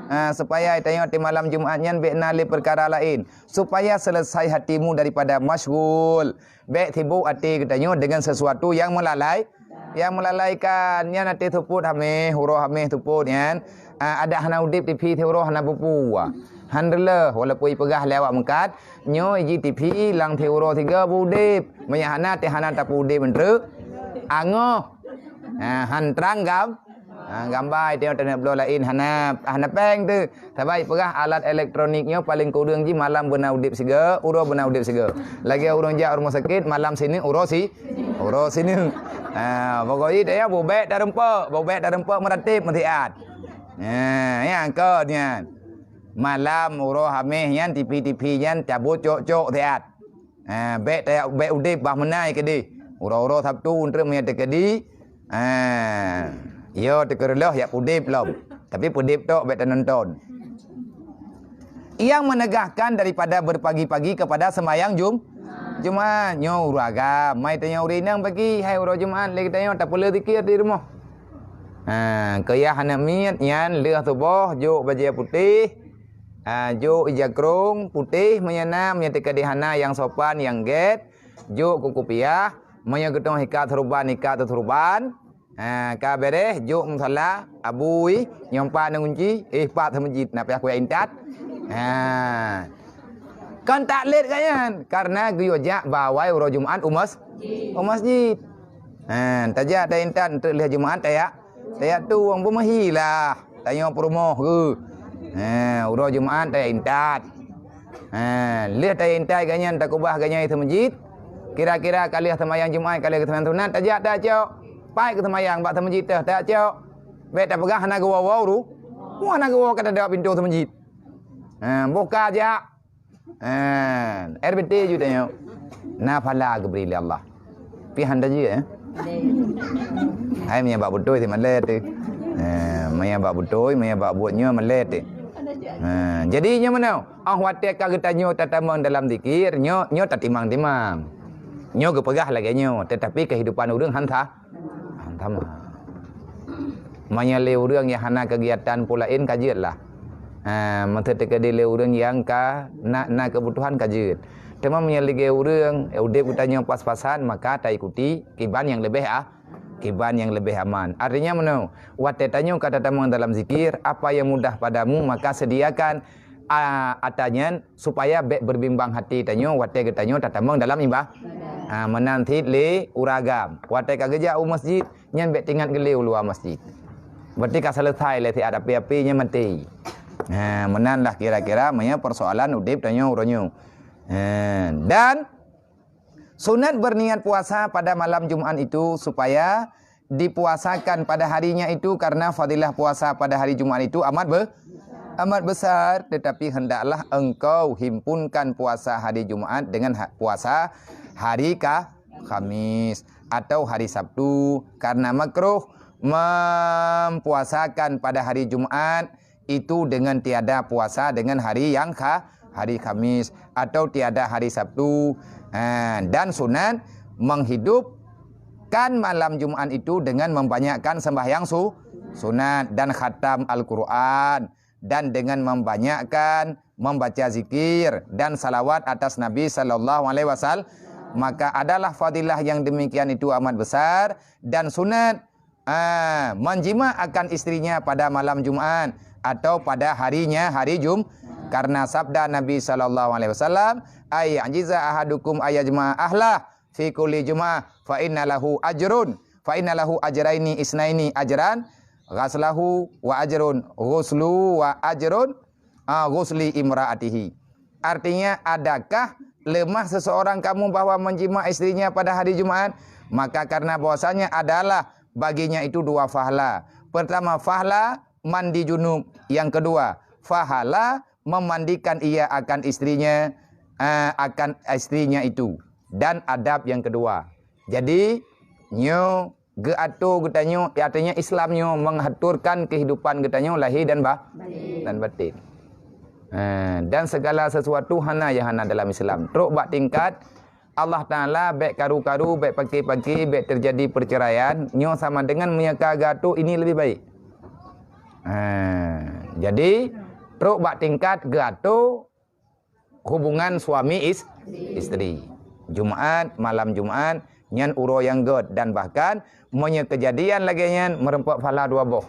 ah, supaya tanyoe di malam Jumat nyan bék na lé peukara laén, supaya seuleusoe hatimu daripada masyghul. Bék sibok até geutanyoe deungon sesuatu nyang meulalai, nyang meulalaikan. Nyan até seupôt haméh, uroe haméh seupôt nyan, ah, adak hana udeb TV siuroe hana peue-peue. Han reuloh, walaupun ipeugah lé awak meukat, nyoe jih TV lam siuroe sigoe beu udeb. Meunyo hana, teuh hana tapeu udeb eunteuk. Angoh. Ha, han trang gam-, ha, gamba, tanyoe, tanyoe bloe laén hana, hana péng teuh. Sabab ipeugah alat elektronik nyoe paléng kureueng jih malam beuna udeb sigoe, uroe beuna udeb sigoe. Lagée ureuëng jak rumoh sakét, malam sineuk, uroe si-, uroe sineuk. Ha, pokok jih tanyoe beu bék tareumpok, beu bék tareumpok meuratéb meusiat. Ha, nyang kon nyan. Malam uroe haméh nyan, TV-TV nyan cabot cok-cok siat. Ha, bék taya-, bék udeb bah meunan keudeh. Uroe-uroe Sabtu eunteuk meunyo teukeudi, ha, yo teukeureuloh jak udeb lom. Tapi udeb tok bék tanonton. Nyang meunegahkan daripada beupagi-pagi keupada seumayang Jum-, Jumat. Nyoe ureuëng agam, mai tanyoe ureuëng inong pagi, hai uroe Jumat lé geutanyoe tapeuleueh zikir di rumoh. Ha, keu nyang hana miet nyan lheueh suboh jok bajée putéh, ha, jok ija krong putéh meunyo na, meunyo teukeudi hana nyang sopan nyang gét, jok keu kupiah, meunyo geutanyoe ikat seuruban, ikat seuruban. Ha, ka béréh jok musala, abui, nyoe pat na gunci, eh, pat seumeujid, na payah kujak intat. Ha. Kan taklid gobnyan, karena geuyue jak bak awai uroe Jumat u mas-, u masjid. Ha, tajak taintat eunteuk lheueh Jumat tajak, tajak tueng, beumeuhi lah. Tanyoe peurumoh geuh. Ha, uroe Jumat tajak intat. Ha, lheueh tajak intat gobnyan, takeubah gobnyan i seumeujid. Kira-kira ka lheueh seumayang Jumat, ka lheueh seumayang sunat, tajak tacok. Pai keu seumayang bak seumeujid teuh, tajak cok. Bék tapeugah hana geuwoe-woe ru-, hana geuwoe ka tadok pintoe seumeujid. Ha, boh ka jak. Ha, R B T ju tanyoe. Na pahala geubri lé Allah. Pih han tajeuet, eh? Hai, meunyo bak beutôi si malèe teuh. Ha, meunyo bak beutôi, meunyo bak buet nyoe malèe teuh. Ha, jadi nyoe meunoe, 'oh watèe ka geutanyoe tatamong dalam zikir, nyoe, nyoe tatimang-timang. Nyoe geupeugah lagèe nyoe, teutapi keuhidupan ureueng han sa-, han sama. Meunyo lé ureueng nyang hana keugiatan peue laén ka jeuet lah. Ha, meuseuti keudéh lé ureueng nyang ka na, na keubutuhan ka jeuet. Teuma meunyo lagèe ureueng, eh, udép geutanyoe pas-pasan, maka taikuti kiban nyang leubeh a-, kiban nyang leubeh aman. Artinya meunoe, watèe tanyoe ka tatamong dalam zikir, apa yang mudah padamu, maka sediakan, a, ata nyan supaya bèk berbimbang hati tanyoe watèe geutanyoe tatamong dalam iba-, ha, meunan cit lé ureueng agam. Watèe ka geujak u masjid, nyan bèk teuingat geulé u luwa masjid. Berarti ka seuleusai lé siat api-api nyan maté. Ha, meunan lah kira-kira meunyo persoalan udép tanyoe uroe nyoe. Ha, dan sunat berniat puasa pada malam Jumat itu supaya dipuasakan pada harinya itu, karena fadilah puasa pada hari Jumat itu amat be-, amat besar, tetapi hendaklah engkau himpunkan puasa hari Jumat dengan ha-, puasa hari Ka-, Khamis atau hari Sabtu, karena makruh mempuasakan pada hari Jumat itu dengan tiada puasa dengan hari yang kha-, hari Khamis atau tiada hari Sabtu. Ha, dan sunat menghidupkan malam Jumat itu dengan membanyakkan sembahyang su-, sunat dan khatam Al-Quran dan dengan membanyakkan membaca zikir dan salawat atas Nabi sallallahu alaihi wasallam. Maka adalah fadilah yang demikian itu amat besar dan sunat, ah, menjima akan istrinya pada malam Jumat atau pada harinya hari Jum-, karena sabda Nabi sallallahu alaihi wasallam, "Ay ajiza ahadukum ayajma ahlah fi kulli jum'ah, fa inna lahu ajrun, fa inna lahu ajraini isnaini ajran ghaslahu wa ajrun ghuslu wa ajrun, ah, ghusli imraatihi." Artinya, adakah lemah seseorang kamu bahwa menjima istrinya pada hari Jumat? Maka karena bahwasanya adalah baginya itu dua fahla. Pertama, fahla mandi junub. Yang kedua, fahla memandikan ia akan istrinya, eh, akan istrinya itu. Dan adab yang kedua. Jadi, nyoe geuatur geutanyoe, artinya Islam nyoe mengaturkan kehidupan geutanyoe lahir dan ba-, batin. Dan batin. Ha, dan segala sesuatu hana nyang hana dalam Islam. Trok bak tingkat Allah Taala bék karu-karu, bék paki-paki, bék terjadi perceraian, nyoe sama dengan meunyoe ka geuatô ini lebih baik. Ha, jadi trok bak tingkat geuatô hubungan suami is-, isteri. Jumaat, malam Jumaat, nyan uroe nyang gét dan bahkan meunyoe keujadian lagée nyan meureumpok pahala dua boh.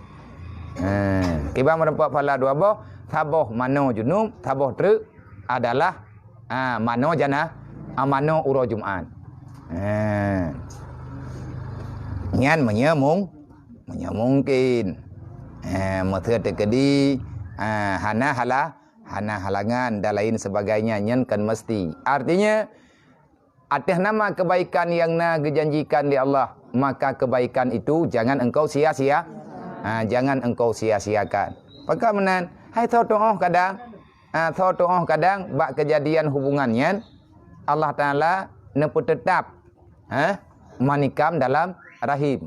Ha, kiban meureumpok pahala dua boh, saboh manoe junub, saboh treuk adalah, ha, manoe jana-, ha, manoe uroe Jumaat. Ha. Nyan meunyoe mung-, meunyoe mungkin. Ha, meuseu teukeudi, ha, hana hala-, hana halangan dan lain sebagainya, nyan kan mesti. Artinya, ateueh nama kebaikan yang na geujanjikan lé Allah, maka kebaikan itu jangan engkau sia-sia, ha, jangan engkau sia-siakan. Pakon meunan, hai soe tuoh kadang, ha, soe tuoh kadang bak keujadian hubungan nyan, Allah Taala neupeuteutap, ha, manikam dalam rahim.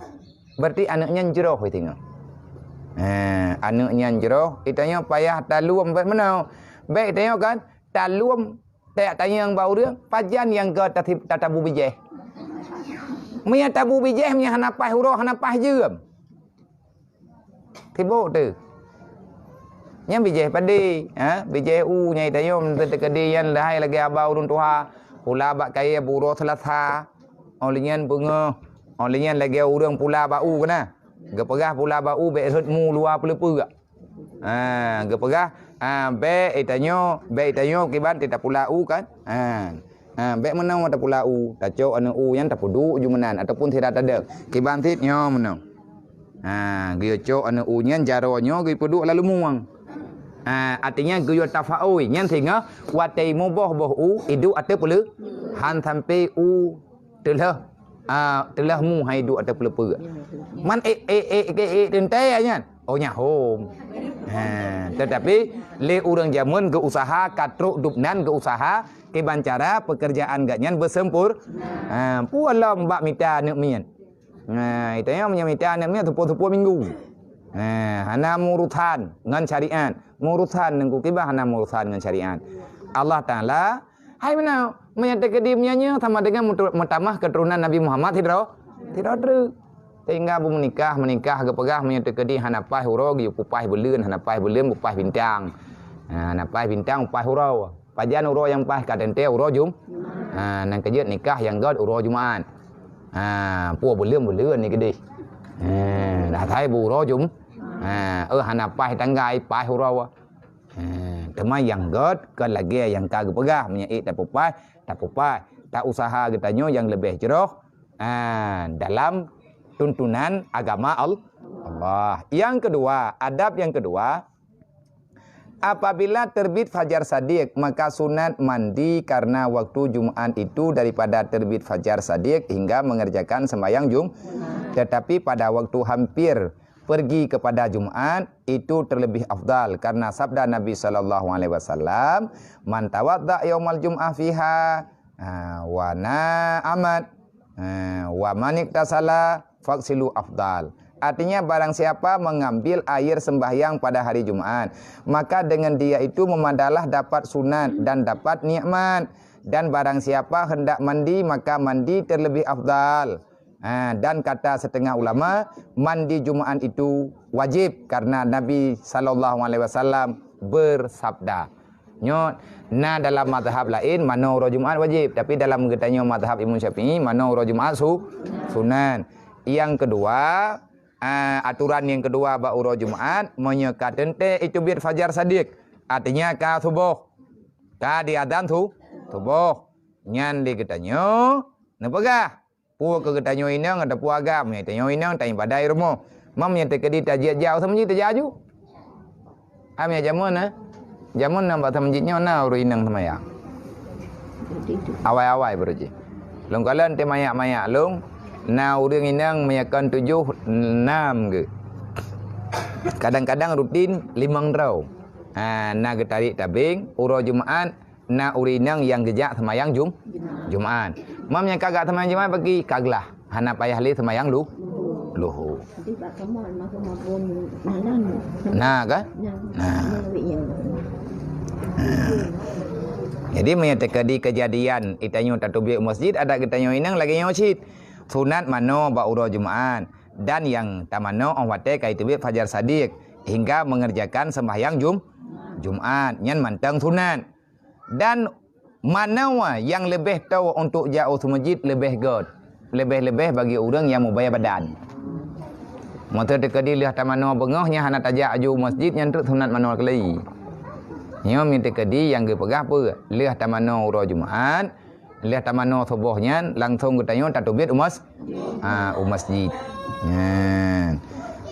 Berarti aneuëk nyan jroh, i teungoh. Ha, aneuëk nyan jroh, i tanyoe payah taluem bék meunoe. Bék tanyoe kan, taluem tajak tanyong bak ureuëng, pajan nyang ka tasi-, tatabu bijéh. Meunyoe tabu bijéh, meunyoe hana paih uroe, hana paih jeuem. Sibok teuh. Nyan bijéh padé, ha? Bijéh u nyang i tanyoe teukeudi nyan lheueh lagée haba ureuëng tuha. Pula bak kayée buroe Seulasa. Óh lheueh nyan beungoh. Óh lheueh nyan lagée ureuëng pula bak u keunan. Geupeugah pula bak u bék rhot mu luwa peuleupeuk. Ha, geupeugah, ha, bék i tanyoe, bék i tanyoe kiban teuh tapula u kan. Ha. Ha, bék meunoe tapula u, tacok aneuëk u nyan tapeuduek ju meunan ataupun sira tadeueng. Kiban cit nyoe meunoe. Ha, geuyue cok aneuëk u nyan jaroe nyoe geupeuduek lam lumueng. Ha, artinya geuyue tafaui nyan sehingga watée muboh boh u iduek ateueh peuleu-, han sampai u teulheueh, ha, teulheueh mu hai duek ateueh peuleupeuk. Man ék, ék, ék, ék, ék teuntée nyan. Oh, nyan hom. Ha, tetapi lé ureuëng jameun geuusaha ka trok dubnan geuusaha kiban cara pekerjaan geuh nyan beuseumpur-, ha, peue lom bak mita aneuëk miet. Nah, i tanyoe meunyoe mita aneuëk miet seupôt-seupôt minggu. Nah, hana meurusan ngon syariat. Meurusan ngon kiban hana meurusan ngon syariat. Allah Taala, hai meunoe, meunyoe teukeudi meunyoe nyoe sama dengan meutu-, meutamah keuturonan Nabi Muhammad sidroe, sidroe treuk. Sehingga beumeunikah, meunikah geupeugah meunyoe teukeudi hana paih uroe geuyue peupaih buleuen, hana paih buleuen peupaih bintang. Nah, hana paih bintang peupaih uroe. Pajan uroe nyang paih ka teuntée uroe Jum-, ha, nyang keujeuet nikah nyang gét uroe Jumaat. Ha, peue buleuen-buleuen ni keudeh. Ha, dah thai bu uroe Jum-, ha, eh, hana paih tanggai, paih uroe. Ha, teuma nyang gét kon lagée nyang ka geupeugah, meunyoe ék tapeupaih, tapeupaih. Tausaha geutanyoe nyang leubeh jroh, ha, dalam tuntunan agama Al-, Allah. Yang kedua, adab yang kedua, apabila terbit fajar sadiq, maka sunat mandi karena waktu Jumaat itu daripada terbit fajar sadiq hingga mengerjakan sembahyang Jum-, tetapi pada waktu hampir pergi kepada Jumaat, itu terlebih afdal karena sabda Nabi sallallahu alaihi wasallam, "Man tawadda yaumal jum'ah fiha, ha, wa na'amat, ha, wa maniktasala faksilu afdal." Artinya, barang siapa mengambil air sembahyang pada hari Jumaat, maka dengan dia itu memadalah dapat sunat dan dapat nikmat. Dan barang siapa hendak mandi, maka mandi terlebih afdal. Ha, dan kata setengah ulama, mandi Jumaat itu wajib karena Nabi sallallahu alaihi wasallam bersabda. Nyoe na dalam mazhab laén manoe uroe Jumaat wajib, tapi dalam geutanyoe mazhab Imam Syafi'i manoe uroe Jumaat su-, sunat. Yang kedua, ah, aturan yang kedua bak uroe Jumaat, meunyoe ka teuntée iteubiet fajar sadiq, artinya ka suboh, ka diazan su-, suboh. Nyan lé geutanyoe neupeugah, peue keu geutanyoe inong atawa peue agam, nyan tanyoe inong tan ibadah i rumoh. Mam nyan teukeudi tajiet jak u masjid tajak aju. Am ya jameun, eh? Jameun na bak masjid nyoe na ureuëng inong seumayang. Awai-awai baru jih. Lôn kalon teuh mayak-mayak lôn, na ureuëng inong meunyoe kon tujoh, nam geuh. Kadang-kadang rutin limong droe. Ha, na geutarek tabeng, uroe Jumaat, na ureuëng inong nyang geujak seumayang Jum-, Jumaat. Mam nyang ka geujak seumayang Jumaat pagi ka glah, hana payah lé seumayang lu-, luhô. Na kan? Na. Jadi meunyoe teukeudi keujadian itanyoe tateubiet u masjid, adat geutanyoe inong lagée nyoe cit. Sunat manoe bak uroe Jumaat dan nyang tamanoe óh watée ka iteubiet fajar sadiq hingga mengerjakan sembahyang Jum-, Jumaat. Nyan mantong sunat. Dan manoe nyang leubeh toe untuk jak u masjid leubeh gét, leubeh-leubeh bagi ureuëng nyang mubai badan. Meunyoe teukeudi lheueh tamanoe beungoh nyan hana tajak aju u masjid, nyan treuk sunat manoe keulai. Nyoe meunyoe teukeudi nyang geupeugah peue? Lheueh tamanoe uroe Jumaat, lheueh tamanoe suboh nyan langsong geutanyoe tateubiet u mas-, ha, u masjid. Nyan.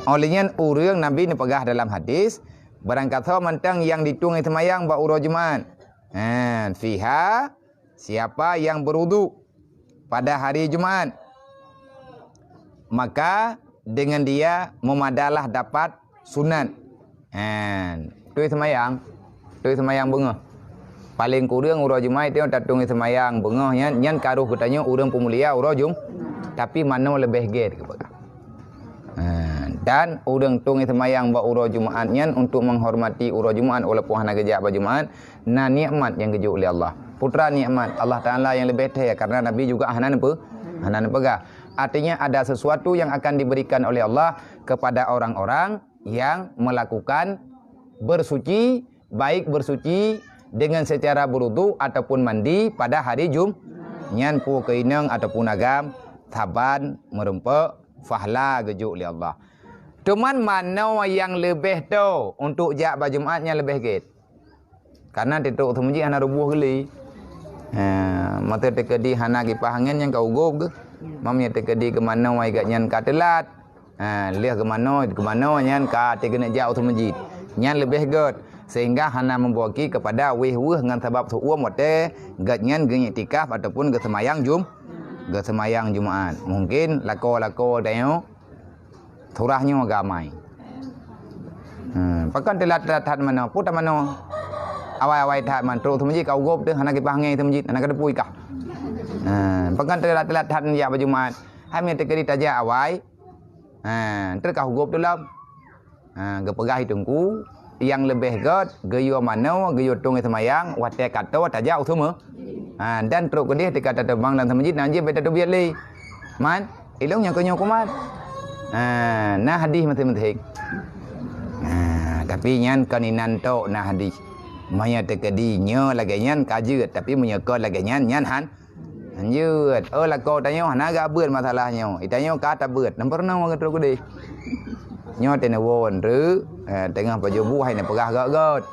Óh lheueh nyan ureuëng Nabi neupeugah dalam hadis, barangkasoe mantong nyang ditueng seumayang bak uroe Jumaat. Ha, fiha, siapa yang berwudu pada hari Jumaat, maka dengan dia memadalah dapat sunat. Ha, tueng seumayang, tueng seumayang beungoh. Paléng kureueng uroe Jumaat nyoe tatueng seumayang beungoh nyan, nyan ka rôh geutanyoe ureuëng peumulia uroe Jum-, tapi manoe leubeh gét geupeugah. Ha, dan ureuëng tueng seumayang bak uroe Jumaat nyan untuk menghormati uroe Jumaat walaupun hana geujak bak Jumaat, na nikmat nyang geujok lé Allah. Peue teuma nikmat, Allah Taala nyang leubeh thèe, karena Nabi juga hana neupeu-, hana neupeugah. Artinya ada sesuatu yang akan diberikan oleh Allah kepada orang-orang yang melakukan bersuci, baik bersuci dengan secara berwudu ataupun mandi pada hari Jum-, nyan peue keu inong ataupun agam, saban, meurumpok, fahla geujok lé Allah. Cuman manoe nyang leubeh toe untuk jak bak Jumaat nyan leubeh gét. Karena titrok seumeujid hana ruboh geuli. Ha, mata teukeudi hana kipah angén nyang ka ugob geuh. Mam nyang teukeudi keumanoe gét nyan ka teulat. Ha, lheueh keumanoe, keumanoe nyan ka teukeudi jak u seumeujid. Nyan leubeh gét. Sehingga hana membawa ki kepada wéh-wéh ngon sabab seuuem watée gét nyan geuiktikaf ataupun geuseumayang Jum-, geuseumayang Jumaat. Mungkin lakoe-lakoe tanyoe Surah nyoe agama. Hmm, pakon teulat-teulat that manoe, peue that manoe. Awai-awai that man, trok seumeujid ka ugob teuh, hana kipah angén seumeujid, hana ka teupui kah. Hmm, pakon teulat-teulat that jak bak Jumaat. Hai meunyoe teukeudi tajak awai. Ha, treuk ka ugob teuh lom. Ha, geupeugah teungku, nyang leubeh gét, geuyue manoe, geuyue tueng seumayang, watée ka toe tajak u seumeu-, Ha, dan trok keudeh teuka tateubang lam seumeujid, na jeuet bak tateubiet lé. Man, ilong nyang keunyoe kuman. Ha, na hadih maséng-maséng. Ha, tapi nyan kon inan tok na hadih. Meunyoe teukeudi nyoe lagée nyan ka jeuet, tapi meunyoe kon lagée nyan, nyan han, han jeuet. Oh, lakoe tanyoe hana gabeuet masalah nyoe. Itanyoe ka tabeuet, na peurunoe trok keudeh. Nyoe teuneubon reuk, eh, teungoh pajoh bu hai neupeugah gét-gét.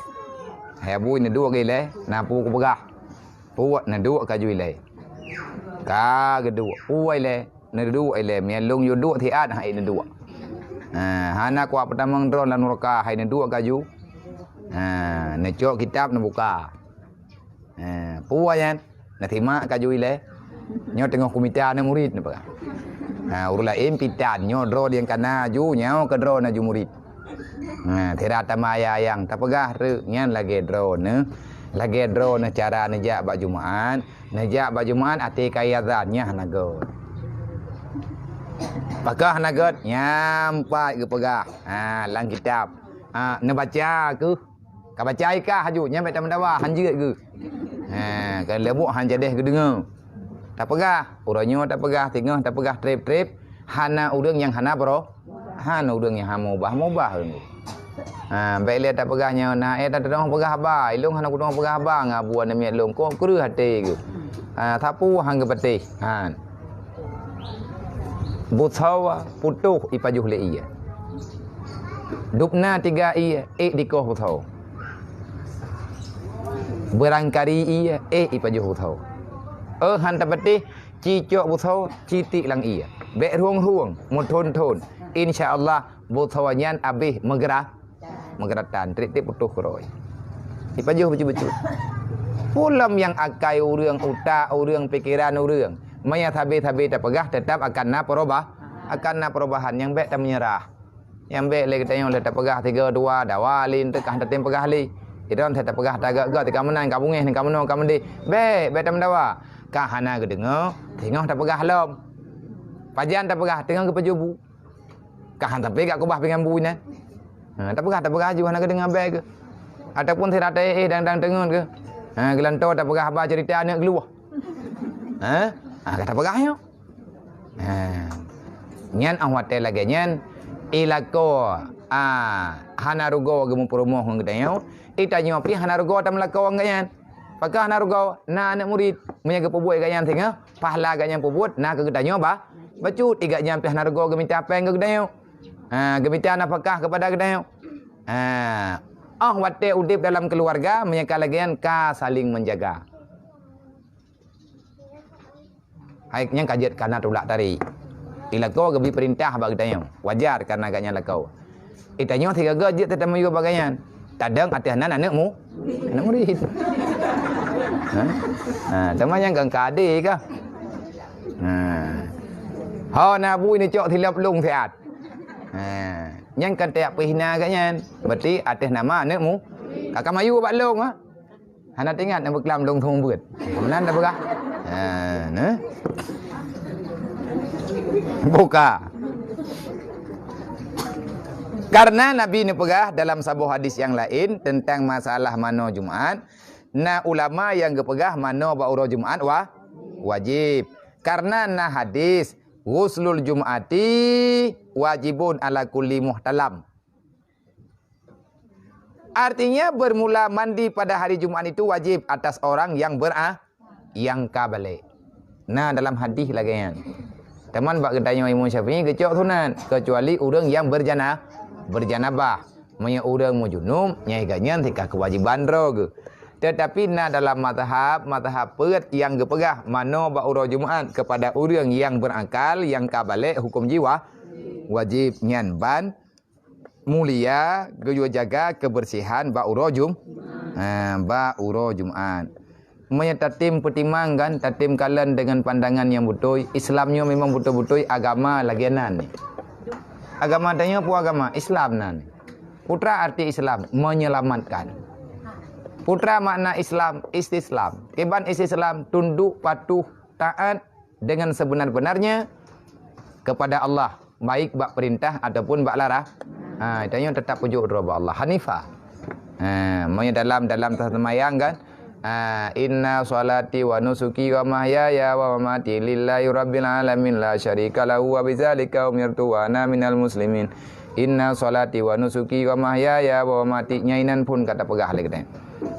Hai bu neuduek ilée, na peue kupeugah. Puwat neuduek kaju ilée. Ka geuduek, puwai ilée, neuduek ilée, meulong yue duek siat hai neuduek. Ha, hana kuat peutamong droe lam nuraka hai neuduek kaju. Ha, neucok kitab neubuka. Ha, puwai nyan, neusimak kaju ilée. Nyoe teungoh kumita aneuk murit neupeugah. Ha, ureuëng laén pitan, nyoe droe nyang kana aju, nyoe keu droe na aju murit. Nah, sira tamah ayang-ayang tapeugah reuk nyan lagée droeneuh, lagée droeneuh cara neujak bak Jumaat, neujak bak Jumaat até ka azan nyan hana gét. Pakon hana gét? Nyan pat geupeugah, ha, lam kitab. Ha, neubaca keuh. Ka baca ikah aju, nyan bék tameudawa, han jeuet geuh. Ha, ka leubuek han jadeh geudeungoe. Tapeugah, uroe nyoe tapeugah, singoh tapeugah treb-treb, hana ureuëng nyang hana bro. Hana ureuëng nyang hana mubah-mubah ureuëng tu. Ha, bék lé tapeugah nyoe na, eh, tateudoh peugah haba, ilong hana kudoh peugah haba ngon abu aneuk miet lôn, kok kreueh até geuh. Ha, sapeue han geupatéh. Ha. Buthawa putoh ipajoh lé ie. Dubna tiga ie, ék dikoh buthawa. Beurangkari ie, ék ipajoh buthawa. Oh, han tapatéh, cicok buthawa, citiek lam ie. Bék rueng-rueng, meuthon-thon. Insya Allah, buthawa nyan abéh meugeurah, meugeuratan, treb-treb putoh keurôi. Ipajoh bacut-bacut. Peulom nyang akai ureuëng, utak ureuëng, pikeran ureuëng. Meunyo sabe-sabe tapeugah, teutap akan na peurubah-, akan na peurubahan nyang bék tameunyeurah. Nyang bék lé geutanyoe lé tapeugah tiga dua dawa lé, teuka han tatem peugah lé. Idon that tapeugah tagak-gak, tika meunan, ka bungéh, ka meunoe, ka meudeh. Bék, bék tameudawa. Ka hana geudeungoe, teungoh tapeugah lom. Pajan tapeugah, teungoh geupajoh bu. Ka han sampai gak kubah pingan bui nyan. Ha, tapeugah, tapeugah aju hana geudeungoe bék geuh. Ataupun sira taéh dang-dang teungeut geuh. Ha, geulantoe tapeugah haba ceurita aneuk geuh. Ha? Ha, ka tapeugah nyoe. Ha. Nyan 'oh watèe lagèe nyan, ilakoe, a, hana rugoe geumeupurumoh ngon geutanyoe, itanyoe pih hana rugoe tameulakoe ngon gobnyan. Pakon hana rugoe? Na aneuk murit, meunyoe geupeubuet gobnyan singoh, pahala gobnyan peubuet na keu geutanyoe ba-, bacut, i gobnyan pih hana rugoe geumita péng keu geutanyoe. Ha, geumita nafakah keupada geutanyoe. Ha, 'oh watèe udép dalam keuluwarga, meunyoe ka lagèe nyan ka saléng meujaga. Hai nyang ka jeuet kana tulak tari. Ilakoe geubri peurintah bak geutanyoe. Wajar kana gobnyan lakoe. Itanyoe sigaga jeuet tatamiyueb bak gobnyan. Tadong ateueh nan aneuk mu-, aneuk murit. Ha? Ha, teuma nyang ka ade ka. Ha. Ho na bui neucok silop lông siat. Ha. Nyang ka tajak peuhina gobnyan. Berarti ateueh nama aneuk mu-, ka, ka mayue bak lông, ha? Hana teuingat nyang beuklam lông thôn beuet. Meunan dah peugah. Ha, nah. Buka. Karena Nabi neupeugah dalam saboh hadis nyang laén teuntang masalah manoe Jumat, na ulama nyang geupeugah manoe bak uroe Jumat wa-, wajéb. Karena na hadis, "Ghuslul Jum'ati wajibun ala kulli muhtalam." Artinya, bermula mandi pada hari Jumat itu wajib atas orang yang ber-, yang ka balek. Nah, dalam hadis lagèe nyan. Teuma bak geutanyoe Imam Syafi'i geucok sunat, kecuali ureueng nyang berjana-, berjanabah. Meunyoe ureueng meujunub, nyan gobnyan teuka keuwajéban droe geuh. Tetapi na dalam mazhab, mazhab peuet nyang geupeugah manoe bak uroe Jumat kepada ureueng nyang berakal, nyang ka balek, huköm jih wa-, wajéb nyan ban mulia geuyue jaga keubeursihan bak uroe Jum-, ha, bak uroe Jumat. Meunyoe tatem peutimang kan, tatem kalon deungon pandangan nyang beutôi, Islam nyoe memang beutôi-beutôi agama lagèe nan. Agama tanyoe peue agama? Islam nan. Peue arti Islam? Menyelamatkan. Peue makna Islam? Istislam. Kiban istislam, tunduk, patuh, taat, dengan sebenar-benarnya kepada Allah, baik bak perintah ataupun bak larang. Ha, tanyoe tetap peujok droe bak Allah. Hanifah. Ha, meunyoe dalam, dalam teumayang kan, ha, "Inna sholati wa nusuki wa mahyaya wa mamati lillahi rabbil alamin la syarika lahu wa bidzalika umirtu wa ana minal muslimin." "Inna sholati wa nusuki wa mahyaya wa mamati," nyan inan phon ka tapeugah lé geutanyoe.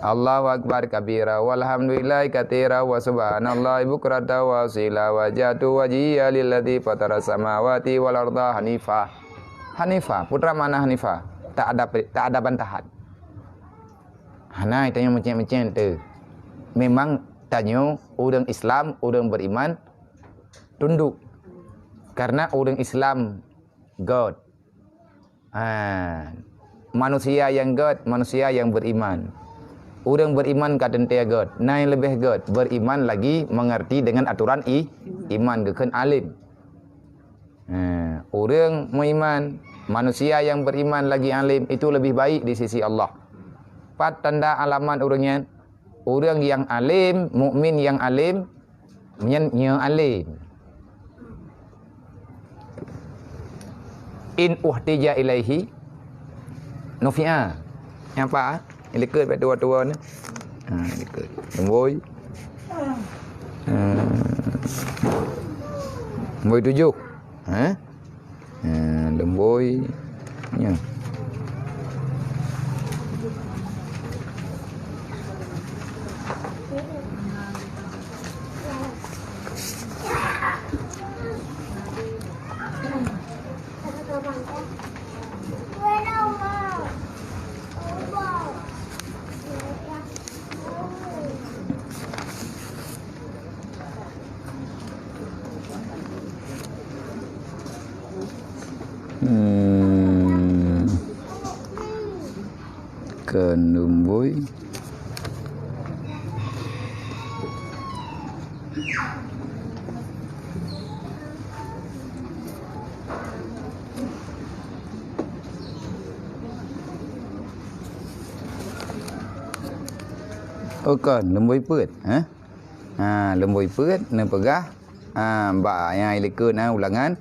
"Allahu akbar kabira, walhamdulillahi katsira, wa subhanallahi bukratan wa asila, wajjahtu wajhiya lilladzi fatara samawati wal arda hanifa." Hanifa, peue makna hanifa? Tak ada pe-, tak ada bantahan. Hana tanyoe meucén-meucén teuh. Memang tanyoe ureueng Islam, ureueng beriman tunduk. Karena ureueng Islam göt. Ha, manusia nyang göt, manusia nyang beriman. Ureueng beriman ka teuntèe göt, na nyang leubeh göt, beriman lagi mengerti dengan aturan i-, iman, geukheun alim. Ha, ureueng meuiman, manusia nyang beriman lagi alim, itu lebih baik di sisi Allah. Pat tanda alamat ureueng nyan? Ureueng nyang alim, mukmin nyang alim, nyan nyoe alim. "In uhtija ilaihi nufi'a." Nyan apa? Likot bak dua-dua ni. Ha, likot. Lumbôi. Ha. Lumbôi tujoh. Ha? Ha, lumbôi. Ya. Hmm. Keuneubui. Oh, kon, lumbôi peuet, eh? Ha, lumbôi peuet neupeugah, ha, bak nyang likot na ulangan,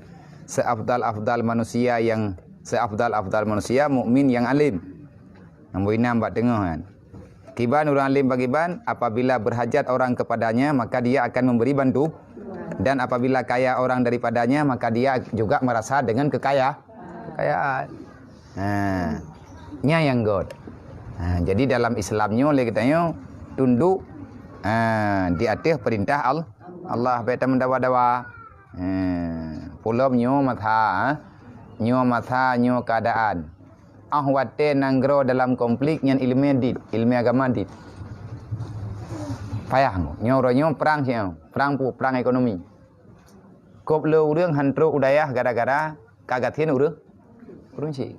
seafdal-afdal manusia nyang, seafdal-afdal manusia mukmin nyang alim. Lumbôi nam bak teungoh nyan. Iban ureuëng alim pakriban, apabila berhajat orang kepadanya, maka dia akan memberi bantu. Dan apabila kaya orang daripadanya, maka dia juga merasa dengan kekaya-, kekayaan. Ha. Nyan nyang göt. Ha, jadi dalam Islam nyoe lé geutanyoe tunduk, ha, di ateueh perintah Al-, Allah, bèk tameudawa-dawa. Ha, peulom nyoe masa, ha. Nyoe masa, nyoe keuadaan. Ah watèe nanggroe dalam konflik nyan ileumèe dit, ileumèe agama dit. Payah nyoe. Nyoe uroe nyoe prang siat, prang peue, prang ekonomi. Kôb le ureuëng han trok u dayah gara-gara ka gasien ureuëng, ureuëng chik.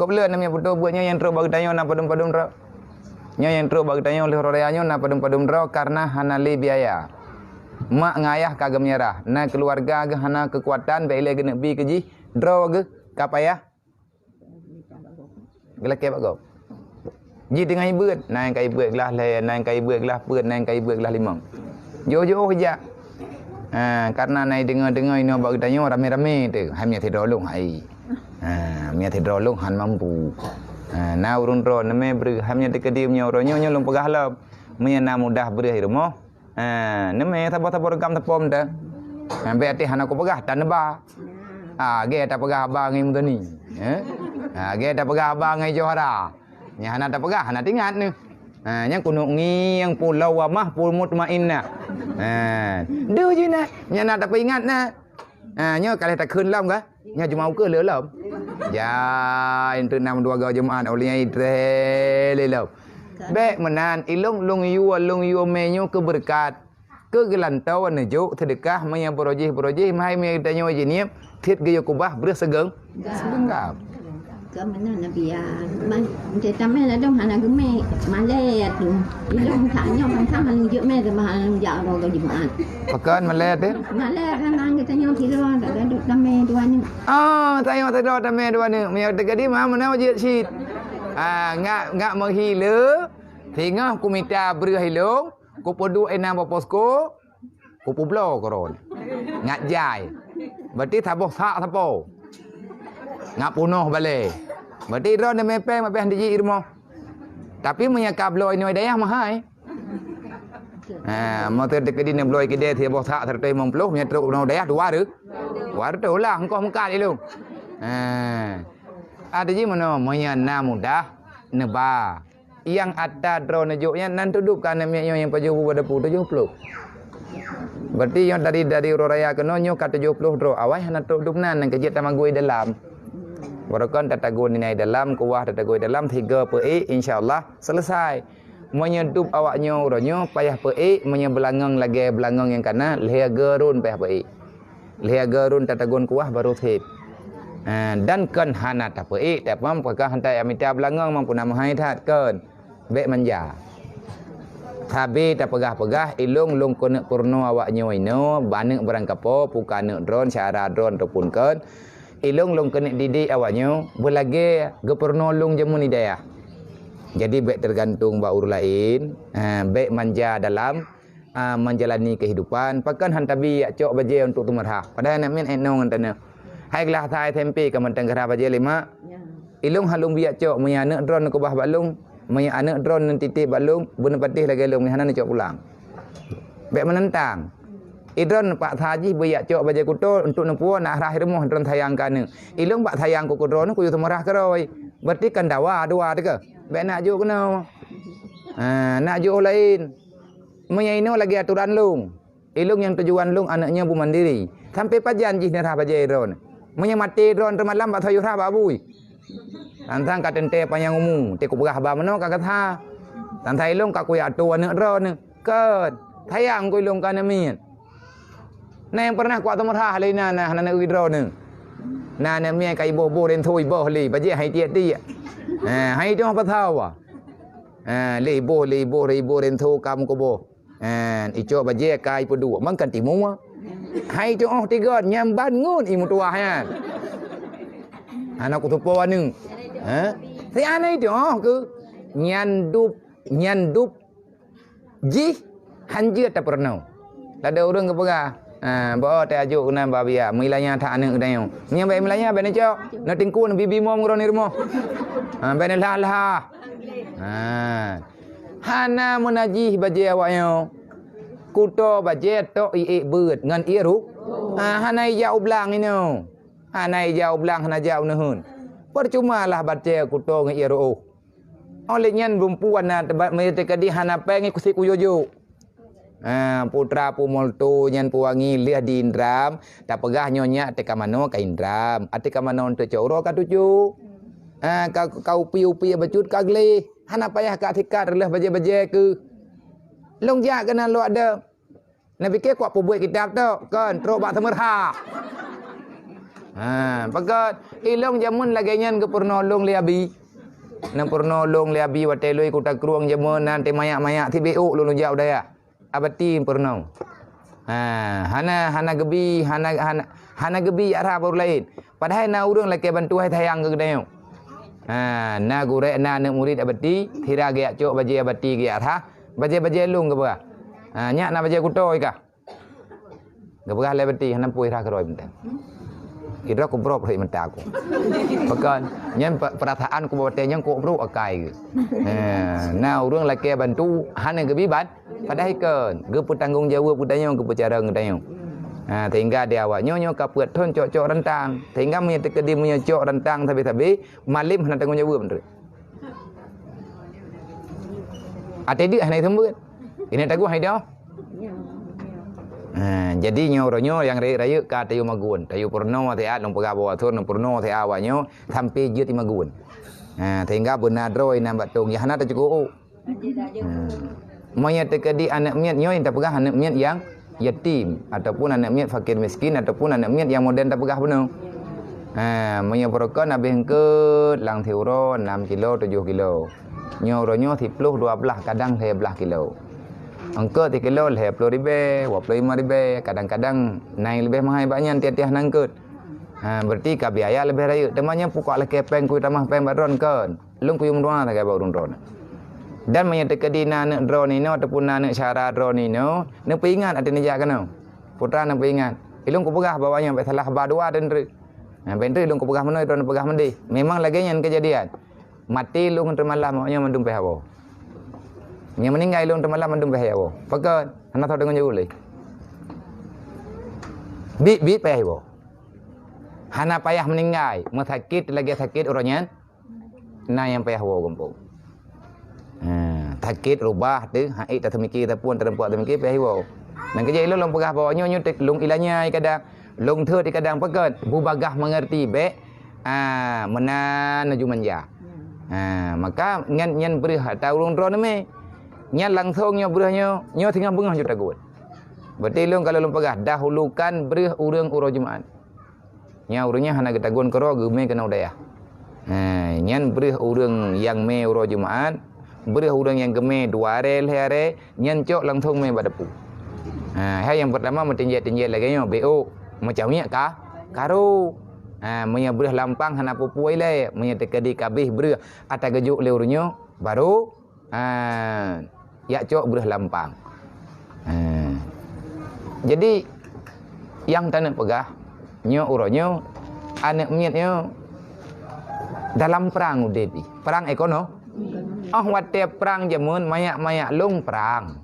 Kôb le aneuk miet putôh buet nyoe nyang trok bak geutanyoe na padum-padum droe. Nyoe nyang trok bak geutanyoe lheueh uroe raya nyoe na padum-padum droe kareuna hana lé biaya. Mak ngon ayah ka geumeunyeurah, na keuluwarga geuh hana keukuatan bèk ilèe geuneuk bi keu jih, droe geuh ka payah geulakèe bak gob. Jih teungoh ibeuet, na nyang ka ibeuet glah lhèe, na nyang ka ibeuet glah peuet, na nyang ka ibeuet glah limong. Jiôh-jiôh jak. Ha, kareuna na deungoe-deungoe inoe bak geutanyoe ramé-ramé teuh. Hai meunyo sidroe lôn hai. Ha, meunyo sidroe lôn han mampu. Ha, na ureuëng droe neumè breueh, hai meunyo teukeudi meunyo uroe nyoe, nyoe lôn peugah lom. Meunyo na mudah breueh i rumoh, ha, neumè saboh-saboh reugam teupom teuh. Ha, bèk até hana kupeugah, tan neuba. Ha, gèt tapeugah haba ngon Muzani. Eh? Ha, gèt tapeugah haba ngon Johara. Nyang hana tapeugah, hana teuingat neuh. Ha, nyang kunok ngieng pulo wamah pul mutmainnah. Ha, deuh jih na, nyang na tapeuingat na. Ha, nyoe ka lheueh takheun lom kah? Nyoe jeumaoh keu lé lom. Jai, enteuk nam dua go Jumat, ulèe nyan itré lé lom. Bèk meunan, ilôn lôn yue, lôn yue mè nyoe keu beureukat. Keu geulantoe neujok seudeukah meunyo beurojih-beurojih, meuhai meunyo geutanyoe jinieub, cit geuyue kubah breueh seugeng-, seugengkam. Ka meunan Nabi ya. Mah, eunteuk tamè ladôm hana geumè, malèe tu. Ilôn ka nyoe bangsa hana jeuet mè, teuma hana jak uroe Jumat. Pakon malèe tu? Malèe kan geutanyoe sidroe, tak gadôh tamè dua neuk. Ah, tanyoe sidroe tamè dua neuk. Meunyo teukeudi mah meunan jeuet cit. Ah, ngak, ngak meuhila, singoh kumita breueh ilôn, kupeuduek inan bak posko, kupeubloe keudroe. Ngat jai. Berarti saboh sak sapo. Ngat punoh balèe. Berarti droe neumè pèng, mapèh han jijik i rumoh. Tapi meunyo ka bloe inoe dayah meuhai. Ha, moto teukeudi neubloe keudè saboh sak seratus lima puluh, meunyo trok inoe dayah dua reu-, dua reutôh lah, engkoh meukat ilôn. Ha. Ada jih meunoe, meunyo na mudah, neuba. Nyang ata droe neujok nyan nan teudub keu aneuk miet nyoe nyang pajoh bu bak dapu tujoh ploh. Berarti nyoe dari, dari uroe raya keunoe nyoe ka tujoh ploh droe. Awai hana teudub nan, nan keu jeuet tamagui dalam. Barokon tatagun inan dalam, kuah tatagun dalam, tiga peuék, insya Allah selesai. Meunyoe dub awak nyoe uroe nyoe payah peuék, meunyoe beulangong lagèe beulangong nyang kana, lhèe geurun payah peuék. Lhèe geurun tatagun kuah baru sép. Ha, dan kon hana tapeuék, tapeuék pakon hantai mita beulangong mampu na meuhai that kon. Bèk manja. Sabe tapeugah-peugah, ilôn lôn keuneuk peurunoe awak nyoe inoe, baneuk beurangkapo, puka aneuk droen, syara droen ataupun kon. Ilôn lôn keuneuk didik awak nyoe, beulagèe geupeurunoe lôn jameun di dayah. Jadi bèk teugantung bak ureueng laén, ha, bèk manja dalam ah, menjalani kehidupan, pakon han tabi jak cok bajèe untuk teumeurah. Padahai aneuk miet ék nong ngon taneuh. Hai glah sa S M P ka mantong geurhah bajèe lé mak. Ya. Ilôn han lôn bi jak cok, meunyo aneuk droen neukeubah bak lôn, meunyo aneuk droen neutiték bak lôn, beuneupatéh lagèe lôn, hana neucok pulang. Bèk meunantang. Idroen paksa jih beujak cok bajèe kuto untuk neupuwoe nak rhah i rumoh droen sayang keu aneuk. Ilôn bak sayang ku keu droen kuyue teumeurah keudroe. Berarti kan dawa dua teuka. Bèk nak jok keunoe. Ha, nak jok laén. Meunyo inoe lagèe atoran lôn, ilôn nyang tujuan lôn aneuk nyoe beumandiri. Sampai pajan jih neurhah bajèe droen? Meunyo maté droen teumalam bak soe yue rhah bak bui. Tantang ka teuntèe panyang umu, teuh kupeugah haba meunoe ka gata. Tantang ilôn ka kujak atoe aneuk droen. Kon, sayang ku ilôn keu aneuk miet. Na nyang peureunah kuat teumeurhah lé na, na, na aneuk droen. Na aneuk miet ka iboh-boh rinso iboh lé, bajèe hai tiek-tiek. Ha, hai teungoh pasau. Ha, lé iboh, lé iboh, lé iboh rinso ka meukuboh. Kan, icok bajèe ka ipeuduek, mangkan timu. Hai teuoh tigon, nyan ban ngon i meutuwah nyan. Hana kutupo aneuk. Ha? Si aneuk teuoh keu nyan dub, nyan dub jih han jeuet tapeurunoe. Tada ureueng geupeugah, ha, bak teuh ajok keunan bak biya, meulanya that aneuk geutanyoe. Nyan bèk meulanya, bèk neucok. Neutingkue neubi-bi mom ngon droen di rumoh. Ha, bèk neulah-lah. Ha. Hana meunajih bajée awaknyoe. Kuto bajée tok iék beuet ngon ié ru-, ha, hana ijak u blang inoe. Hana ijak u blang, hana jak u neuheun. Peucumalah batée kuto ngon ié ruôh. Óh lheueh nyan bumpu hana teuba-, meunyoe teukeudi hana péng, ikusi kuyue jok. Ha, putra pumolto nyan puwangi lheueh di Indram, tapeugah nyoe nyak teuka manoe ka Indram. Ateuka manoe teucok uroe ka tucu. Ha, ka, ka upi-upi bacut ka gleh. Hana payah ka sikat reuloh bajée-bajée keuh. Lôn jak keunan lôn ada. Neupike kuat peubuet kitab tu, kon trok bak seumeurha. Ha, pakon ilong jameun lagée nyan geupeurunoe lôn lé abi. Neupeurunoe lôn lé abi watée lôn kuta krueng jameun nan teumayak-mayak tibiôk lôn jak u dayah. Abati peurunoe. Ha, hana, hana geubi, hana, hana, hana geubi jak rhah bak ureuëng laén. Padahai na ureuëng lakée bantu hai sayang keu geutanyoe. Ha, na gurée, na aneuëk murit abati, sira geujak cok bajée abati geujak rhah, bajée-bajée lôn geupeugah. Ha, nyak na bajée kuto ikah. Geupeugah lé abati, hana peue rhah keudroe mantong. Idroe kubrok rhot mata ku. Pakon, nyan pe-, peurasaan ku watée nyan kok brok akai geuh. Ha, na ureuëng lakée bantu, hana geubi ban-, Padahai kon, geupeutanggong jaweueb geutanyoe, geupeucarông geutanyoe. Ha, sehingga di awak nyoe, nyoe ka peuet thon cok-cok rantang. Sehingga meunyoe teukeudi meunyoe cok rantang sabe-sabe, malem hana tanggong jaweueb teuk. Até deuk hana seumeubeuet. Ini tagoh hai dah. Ha, jadi nyoe uroe nyoe nyang rayeuk-rayeuk ka tayue magun, tayue peurunoe siat lôn peugah bahwa thon lôn peurunoe siat awak nyoe sampai jeuet imagun. Ha, sehingga beuna droe inan bak tong, ya hana teucukop. Hmm. Meunyoe teukeudi aneuëk miet nyoe nyang tapeugah aneuëk miet nyang yatim, ataupun aneuëk miet fakir miskin, ataupun aneuëk miet nyang modern tapeugah bunoe. Ha, meunyoe beurokon habéh eungkôt lam siuroe enam kilo, tujoh kilo. Nyoe uroe nyoe siploh dua blaih, kadang lhée blaih kilo. Eungkôt sikilo lhée ploh ribée, dua ploh limong ribée, kadang-kadang naik leubeh mahai bak nyan tiah-tiah na eungkôt. Ha, berarti ka biaya leubeh rayeuk. Teuma nyan pukok lakée péng kui tamah péng bak droeneuh kon. Lôn kuyue meudoa sagai bak ureuëng droeneuh. Dan meunyoe teukeudi na aneuëk droeneuh inoe ataupun na aneuëk syara droeneuh inoe, neupeuingat até neujak keunoe. Putra neupeuingat. Ilôn kupeugah bahwa nyoe bék salah haba dua dan treuk. Nah, bék treuk ilôn kupeugah meunoe, droeneuh peugah meudeh. Memang lagée nyan keujadian. Maté lôn teuma lam awak nyoe mandum payah woe. Nyang meuninggai lôn teuma lam mandum payah woe. Pakon? Hana soe deungon jaweueb lé. Bit-bit payah woe. Hana payah meuninggai, meusakét lagée sakét uroe nyan. Na nyang payah woe gampông. Ha, sakét rubah teuh, hai taseumiké tapun, tareumpok taseumiké payah woe. Nang keujeuet ilôn lôn peugah bahwa nyoe nyoe teuk lôn ilanya kadang, lôn thot kadang pakon, bubagah mengerti bék, ah, meunan laju manja. Ha, maka nyan, nyan breuh ata ureuëng droeneuh mé. Nyan langsong nyoe breuh nyoe, nyoe singoh beungoh ju tagut. Berarti lôn kalau lôn peugah, dahulukan breuh ureuëng uroe Jumat. Nyan ureuëng nyan hana geutagun keudroe geumé keunoe u dayah. Ha, nyan breuh ureuëng nyang mé uroe Jumat, breuh ureuëng nyang geumé dua aré lhée aré, nyan cok langsong mé bak depu. Ha, hai nyang peurtama meutinjét-tinjét lagée nyoe, bék ôk, meucamiek ka, karu. Ha, meunyoe breuh lampang hana peue-peue ilée, meunyoe teukeudi kabéh breuh ata geujok lé ureuëng nyoe, baru Ha, yak cok breuh lampang. Ha. Jadi, nyang taneuk peugah, nyoe uroe nyoe, aneuëk miet nyoe dalam prang udeb jih. Prang ekono-, oh watée prang jameun mayak-mayak lôn prang.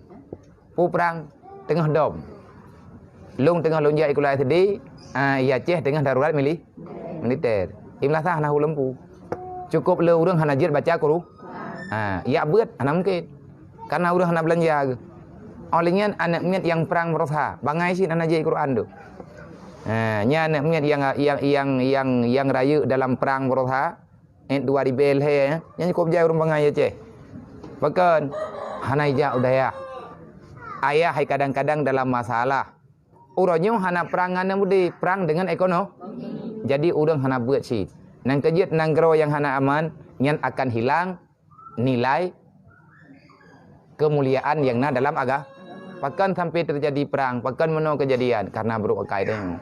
Peue prang? Teungoh dom. Lôn teungoh lôn jak sikula S D, ah, i Aceh teungoh darurat mili-, militer. Di meulasah na hu lampu. Cukop le ureuëng hana jeuet baca Quru-, ah, yak beuet hana mungken. Karena ureuëng hana beulanja geuh. Óh lheueh nyan aneuëk miet nyang prang beurusaha, bangai cit hana jeuet Quran tu. Ah, nyan aneuëk miet nyang, nyang, nyang, nyang, nyang rayeuk dalam prang beurusaha, eh, dua ribée lhée, eh, nyan cukop jai ureuëng bangai Aceh. Pakon? Hana ijak u dayah. Ayah hai kadang-kadang dalam masalah. Uroe nyoe hana prang ngon aneuk mude, prang deungon ekono-, jadi ureuëng hana beuet cit. Nang keujeuet nanggroe nyang hana aman, nyan akan hilang nilai keumuliaan nyang na dalam aga-, pakon sampai teujadi prang, pakon meunoe keujadian, karena brok akai tanyoe.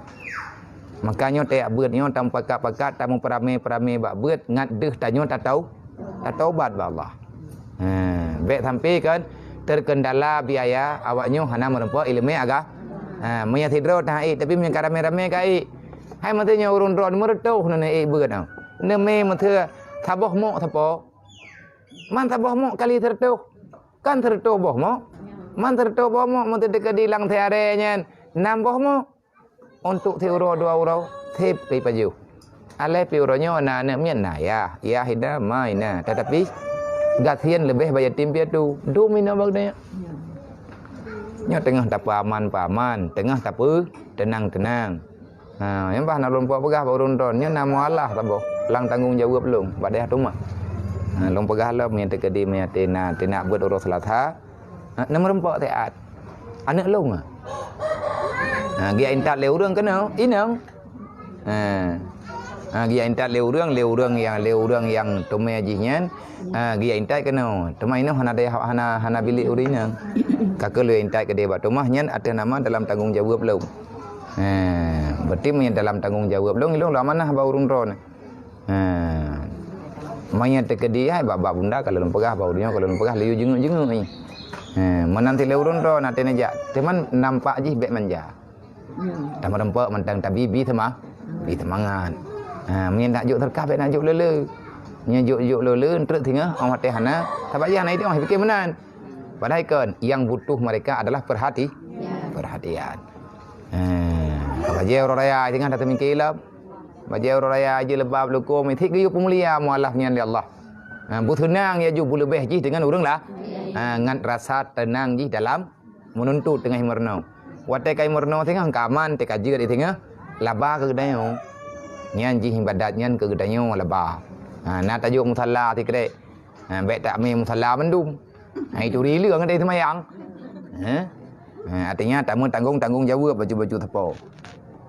Maka nyoe tajak beuet nyoe tamupakat-pakat, tamupeuramé-peuramé bak beuet, ngat deuh tanyoe tatau-, tataubat bak Allah. Ha, bék sampai kan terkendala biaya awak nyoe hana meurumpok ileumé aga-, ha, meunyoe sidroe taék, tapi meunyoe ka ramé-ramé ka ék. Hai meuteunyoe ureuëng droe meureutôh neuneuk ék beuet nyoe. Neumé meuteue saboh mok sapo. Man saboh mok kali sireutoh. Kan sireutoh boh mok. Man sireutoh boh mok meuteukeudi lam siaré nyan nam boh mok. Untuk siuroe dua uroe, seb pi pajoh. Alah pi uroe nyoe na aneuk miet na yah, yah ina, ma ina. Tetapi gasien leubeh bak yatim piatu. Dum ina bak nyoe. Nyoe teungoh tapeuaman-peuaman, teungoh tapeuteunang-teunang. Ha, nyang bah na lôn peugah bak ureueng droen, nyoe na mualah saboh, lam tanggong jaweueb lôn, bak dayah teuma. Ha, lôn peugah lom nyang teukeudi meunyo teunak, teunak buet uroe Seulasa, ha, neumeureumpok siat. Aneuk lôn, ha. Ha, geujak intat lé ureueng keunoe, inong. Ha. Ha, geujak intat lé ureueng, lé ureueng nyang, lé ureueng nyang teumé jih nyan, ha, geujak intat keunoe. Teuma inong hana dayah, hana, hana bilék ureueng inong. Ka keuh lôn intat keudeh bak teuma nyan ateueh nama dalam tanggong jaweueb lôn. Ha, berarti meunyo dalam tanggong jaweueb lôn, lôn lôn amanah bak ureueng droen. Ha. Meunyo teukeudi hai bak-bak bunda ka lôn peugah, bak ureueng nyoe ka lôn peugah, laju jinguk-jinguk nyoe. Ha, meunan silée ureueng droen até neujak. Teuma nampak jih bék manja. Tameureumpok mantong tabi bi seuma-, bi seumangat. Ha, meunyo nak jok seudeukah bék nak jok lé-lé. Nyoe jok-jok lé-lé treuk singoh, oh watée hana, sabab jih hana idong, pike meunan. Padahai kon, yang butuh mereka adalah perhati-, perhatian. Ha, bajée uroe raya singoh dah teumike lom. Bajée uroe raya jih leubab lukôm, sit geuyue peumulia mualaf nyan lé Allah. Ha, beuseunang laju beuleubeh jih deungon ureueng la-, ha, ngat rasa teunang jih dalam meununtut teungoh meurunoe. Watée ka meurunoe singoh ka aman, teuka jeuet singoh laba keu geutanyoe. Nyan jih ibadat nyan keu geutanyoe laba. Ha, na tajok musala sikrek. Ha, bék tamé musala mandum. Ha, itu rileueng deh seumayang. Ha? Ha, artinya tameutanggong-tanggong jaweueb baju-baju sapo.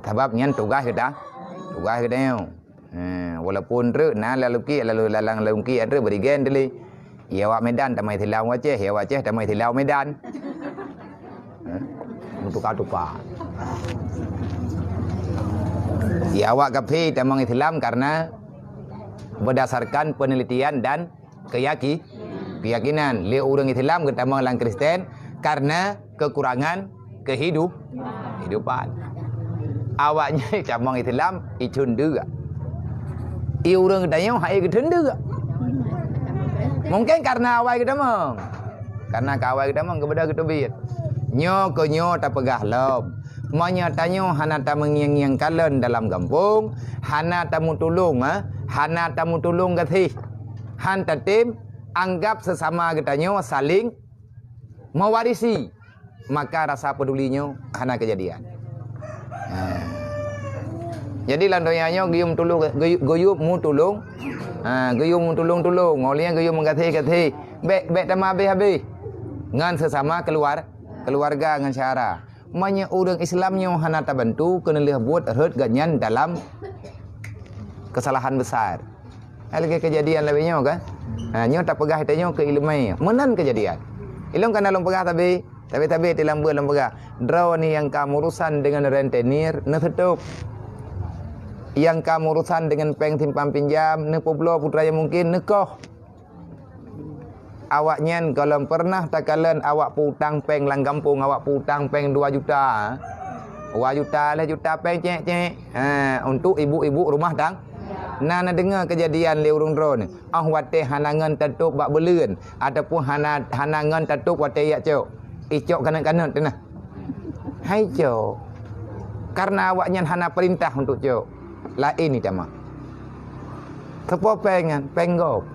Sabab nyan tugaih geuta-, tugaih geutanyoe. Ha, walaupun treuk na lalukik, lalu lalang lalukik treuk berigen teuh lé. Ya awak Medan tamai silau Aceh, ya awak Aceh tamai silau Medan. Ha? Meutuka-tuka. Ya awak kafé tamong Islam karena berdasarkan penelitian dan keyaki-, keyakinan. Lé ureueng Islam geutamong lam Kristen karena kekurangan kehidup-, kehidupan. Awaknyan tamong Islam, i cundeuk. I ureueng geutanyoe hai geuteundeuk. Mungkin karena awai geutamong. Karena ka awai geutamong, geubeudôh geuteubiet. Nyoe keu nyoe tapeugah lom. Meunyoe tanyoe hana tameungieng-ngieng kalon dalam gampông, hana tameutulông, eh, hana tameutulông gaséh, han tatem, anggab sesama geutanyoe saling mewarisi, maka rasa peduli nyoe hana keujadian. Ha. Jadi lam donya nyoe geuyue meutulông, geuyue, geuyue meutulông, ha, geuyue meutulông-tulông, ngon lé nyan geuyue meugaséh-gaséh. Bék, bék tameuhabéh-habéh ngon sesama keuluar-, keuluwarga ngon syedara. Meunyoe ureueng Islam nyoe hana tabantu, keuneulheueh buet rhot gobnyan dalam keusalahan besar. Hai lagée keujadian lagée nyoe kan? Ha, nyoe tapeugah tanyoe keu iéleumé. Meunan keujadian. Ilôn kana lôn peugah tabi, tabi-tabi tilam beuet lôn peugah. Droeneuh nyang ka meurusan deungon rentenir, neuseutôb. Nyang ka meurusan deungon péng simpan pinjam, neupeubloe peue teuma nyang mungkin, neukoh. Awaknyan gohlom peureunah takalon awak peutang péng lam gampông, awak peutang péng dua juta. Dua juta, lhée juta péng cék-cék. Ha, untuk ibu-ibu rumah tang-, na neudeungoe keujadian lé ureueng droeneuh. Óh watée hana ngon tatôb bak beuleuen, ataupun hana, hana ngon tatôb watée jak cok. Icok kanot-kanot teuh. Hai cok. Karena awaknyan hana peurintah untuk cok. Laén itamah. Sapo péng nyan, péng gob.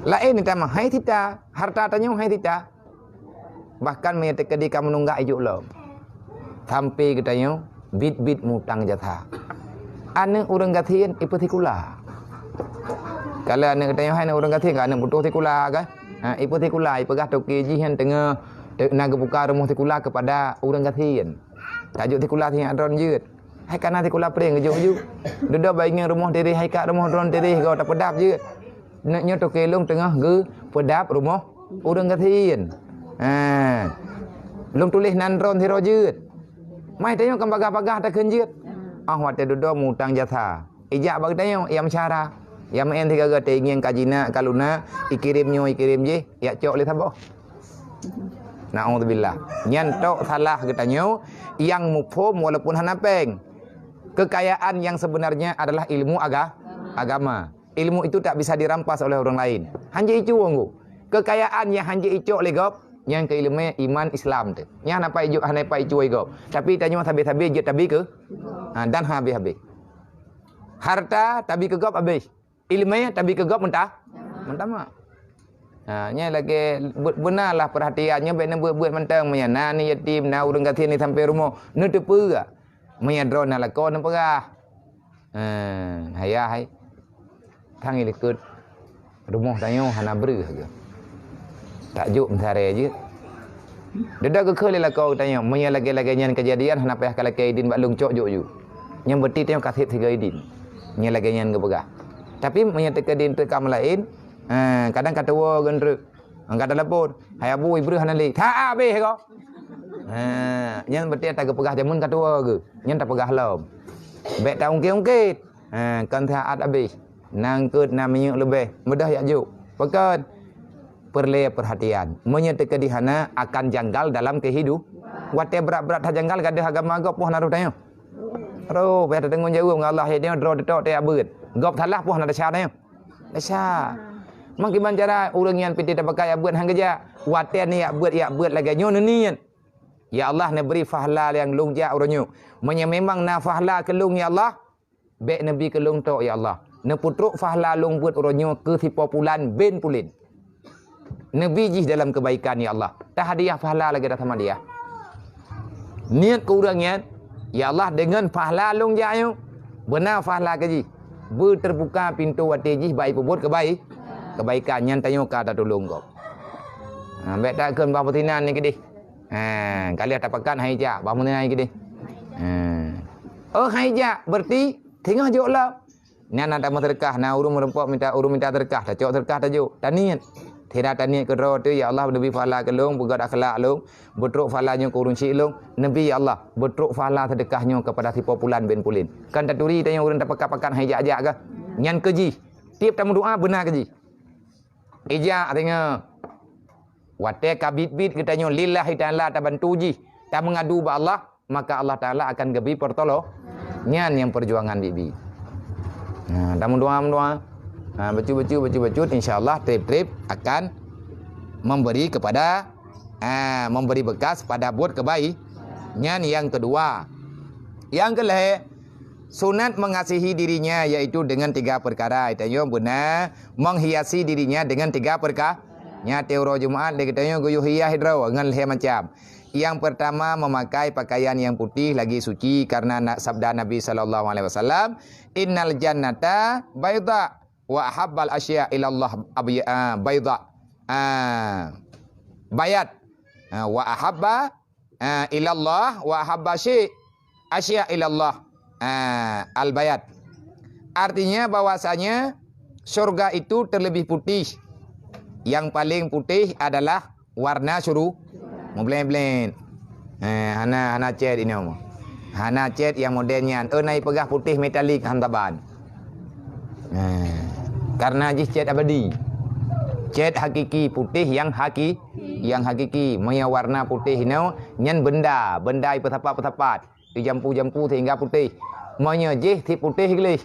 Laén itamah, hai sita, hareuta tanyoe hai sita. Bahkan meunyoe teukeudi ka meununggak ijok lom. Sampai geutanyoe bit-bit mutang jasa. Aneuk ureueng gasien ipeusikula. Kalau aneuk geutanyoe hai aneuk ureueng gasien, ka aneuk putôh sikula kan? Ha, ipeusikula, ipeugah toke jih nyan teungoh, te-, na geubuka rumoh sikula keupada ureueng gasien. Tajok sikula sinyak droen jeuet. Hai kana sikula preng geujok-jok. Dudoe baingieng rumoh tireh, hai kak rumoh droen tireh, goe tapeudab jeuet. Nyoe toke lôn teungoh geupeudab rumoh ureueng gasien. Ha. Lôn tuléh nan droen sidroe jeuet. Mai tanyoe kan bagah-bagah takheun jeuet. Ah, watée dudoe mutang jasa. Ijak bak geutanyoe, ia meusyara. Ia meu'en sigaga teuingieng ka jinak, ka lunak, ikirém nyoe, ikirém jih, ia cok lé saboh. Naudzubillah. Nyan tok salah geutanyoe nyang muphom walaupun hana péng. Kekayaan yang sebenarnya adalah ilmu aga-, agama. Ilmu itu tak bisa dirampas oleh orang lain. Hanjeuet icue gob. Kekayaan nyang hanjeuet icok lé gob, nyang keu ileumèe iman Islam teuh. Nyan hana pat ijok, hana pat icue gob. Tapi tanyoe sabé-sabé jeuet tabi keu, ha, dan habéh-habéh. Harta tabi keu gob habéh. Ileumèe tabi keu gob meunta-, meutamat. Ha, nyan lagèe be-, beuna lah peurhatian nyoe, bèk neubeuet-beuet mantong. Meunyo na aneuk yatim, na ureueng gasien nyang sampoe rumoh, neuteupeue. Meunyo droe na lakoe neupeugah. Ha, hayah hai. Thang ilikot rumoh tanyoe hana breuh geuh. Tak jok meusaré jeuet. Dudoe geukheun lé lakoe geutanyoe, meunyo lagèe-lagèe nyan keujadian, hana payah kalakèe idin bak lôn, cok jok ju. Nyan beuti tanyoe ka sép sigoe idin. Nyan lagèe nyan geupeugah. Tapi meunyo teuka di, teuka meulaén, ha, kadang ka tuwoe geuh treuk. Angkat telepon, "Hai Abu, ibreuh hana lé." "That habéh ko." Ha, nyan berarti ata geupeugah jameun ka tuwoe geuh. Nyan tapeugah lom. Bèk taungkét-ungkét. Ha, kon that habéh. Na eungkôt, na minyeuk leubeh. Mudah jak jok. Pakon? Peureulèe peurhatian. Meunyoe teukeudi hana, akan janggal dalam keuhidup. Watèe brat-brat that janggal, gadoh agama gob poh na roh tanyoe. Roh, payah tateunggong jaweueb ngon Allah, ya, droe teutok teuyak beuet. Gob salah poh na desya tanyoe. Desya. Meukiban cara ureueng nyan pih tapakat jak beuet han geujak. Watèe neujak beuet, jak beuet lagèe nyoe neuniet, "Ya Allah, neubri fahla nyang lôn jak uroe nyoe. Meunyoe memang na fahla keu lôn, ya Allah, bèk neubi keu lôn tok, ya Allah. Neupeutrok fahla lôn beuet uroe nyoe keu si po pulan bin pulan. Neubi jih dalam keubaikan, ya Allah." Tahadiah fahla lagèe taseumadiah. Niet keu ureueng nyan, "Ya Allah, deungon fahla lôn jak nyoe, beuna fahla keu jih." Beuteubuka pintoe watèe jih bak ipeubuet keubai-, keubaikan, nyan tanyoe ka tatulông gob. Ha, bèk takheun bah meusinan nyan keudeh. Ha, ka lheueh tapakat han ijak, bah meusinan nyan keudeh. Ha. Oh, han ijak, berarti singoh jok lom. Nyan na tameuseudeukah, na ureueng meureumpok minta, ureueng minta seudeukah, tacok seudeukah tajok. Taniet. Sira taniet keudroe teuh, "Ya Allah, neubi fahla keu lôn, beugöt akhlak lôn, beutrok fahla nyoe keu ureueng syik lôn." Neubi, "Ya Allah, beutrok fahla seudeukah nyoe keupada si po pulan bin pulan." Kan taturi tanyoe ureueng tapakat-pakat han ijak-jak kah? Nyan keu jih. Tiep tameudoa beuna keu jih. Ijak singoh. Watèe ka biet-biet geutanyoe lillahi ta'ala tabantu jih, tameungadu bak Allah, maka Allah Ta'ala akan geubri peurtolong. Nyan nyang peujuangan biet-biet. Nah, tameudoa-meudoa. Ha, bacut-bacut, bacut-bacut, insya Allah trép-trép akan memberi kepada, ha, memberi bekas pada buet keubai. Nyan nyang keudua. Nyang keulhèe, sunat mengasihi dirinya, yaitu dengan tiga perkara. Tanyoe beuna menghiasi dirinya dengan tiga perka-, nyan watèe uroe Jumaat lé geutanyoe geuyue hias droe ngon lhèe macam. Yang pertama, memakai pakaian yang putih lagi suci karena na-, sabda Nabi sallallahu alaihi wasallam, "Innal jannata baydha wa ahabbal asya ilallah abya-, ah, baydha." Ah, bayad. Ah, wa ahabba, ah, ilallah wa ahabba syi-, asya ilallah, ah, al-bayad. Artinya bahwasanya surga itu terlebih putih. Yang paling putih adalah warna syuru-, meublén-blén. Eh, hana, hana cét inoe. Hana cét nyang model nyan. Oh, na ipeugah putih metalik han taban. Eh, karena jih cét abadi. Cét hakiki, putih nyang haki-, nyang hakiki. Meunyoe warna putih inoe, nyan benda, benda ipeusapat-peusapat. Ijampu-jampu sehingga putih. Meunyoe jih sit putih gleh.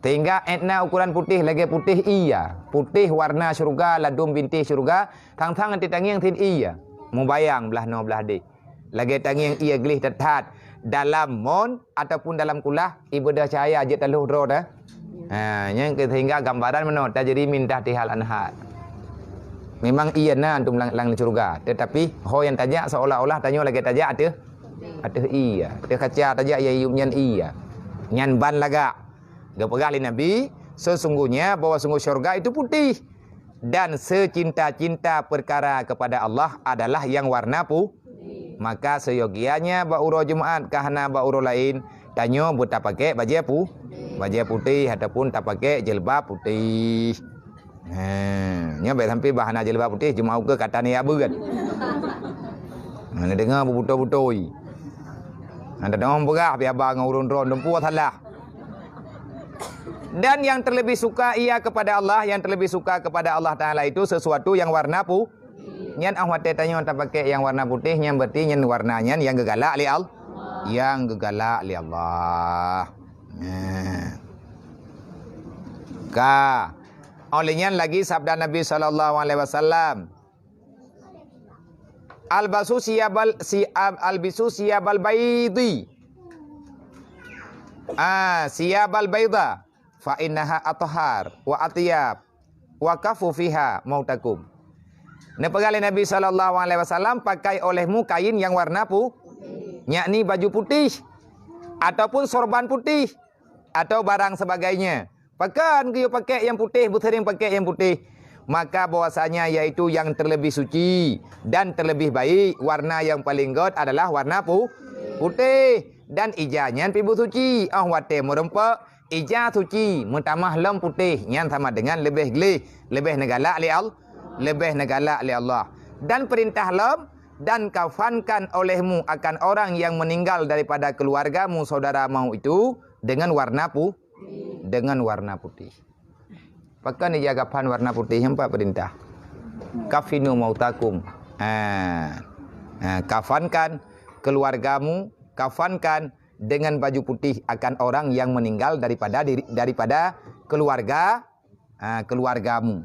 Sehingga étna ukuran putih lagèe putih ie. Putih warna syeuruga, ladôm bintéh syeuruga, sang-sang teutangieng sit ie. Mubayang blah noe blah deh. Lagèe tangieng ie gleh that-that. Dalam mon ataupun dalam kulah, ibeudôh cahya jeuet taloh droe teuh. Ha, nyan keuh sehingga gambaran meunoe, tajri min tahtihal anhar. Memang ie na antom lam, lam syeuruga, tetapi ho nyang tajak seolah-olah tanyoe lagèe tajak ateueh, ateueh ie, ateueh kaca tajak, ie iyup nyan ie. Nyan ban lagak. Geupeugah lé Nabi, sesungguhnya bahwa sungguh syurga itu putih, dan secinta-cinta perkara kepada Allah adalah yang warna pu-, maka seyogianya bak uroe Jumaat ka hana bak uroe laén, tanyoe beutapakèk bajèe pu-, bajèe putéh ataupun tapakèk jeuleuba putéh. Ha, nyoe bèk sampai bah hana jeuleuba putéh, Jumaat ukeue ka tan ya beuet. Ha, neudeungoe beubutôi-butôi. Ha, neudeungoe peugah pih haba ngon ureueng droe, dumpeue salah. Dan yang terlebih suka ia kepada Allah, yang terlebih suka kepada Allah Taala itu sesuatu yang warna pu-, nyan ah watèe tanyoe tapakèk nyang warna putéh, nyan berarti nyan warna nyan nyang geugalak lé Al-, nyang geugalak lé Allah. Nah. Ka. Oleh nyan lagi sabda Nabi sallallahu alaihi wasallam, "Albasu siyabal, si-, al-, albisu siyabal baidi." Ah, siyabal baida, fa innaha athhar wa atyab, wa kafu fiha mautakum. Neupeugah lé Nabi sallallahu alaihi wasallam, "Pakai olehmu kain yang warna pu-, yakni baju putih, ataupun sorban putih, atau barang sebagainya." Pakon geuyue pakai nyang putéh, beuseuring pakai nyang putéh? Maka bahwasanya yaitu nyang terlebih suci dan terlebih baik, warna nyang paleng göt adalah warna pu-, putéh. Dan ija nyan pih beusuci, óh watée meurumpok, ija suci meutamah lom putéh, nyan sama dengan leubeh gleh, leubeh neugalak lé Al-, leubeh neugalak lé Allah. Dan peurintah lom, "Dan kafankan olehmu akan orang yang meninggal daripada keluargamu, saudaramu itu, dengan warna pu-, dengan warna putih." Pakon ija kafan warna putih? Nyan pat peurintah. "Kafinu mautakum." Ha. Ha, kafankan keluargamu, kafankan dengan baju putih akan orang yang meninggal daripada diri, daripada keluarga, ha, keluargamu.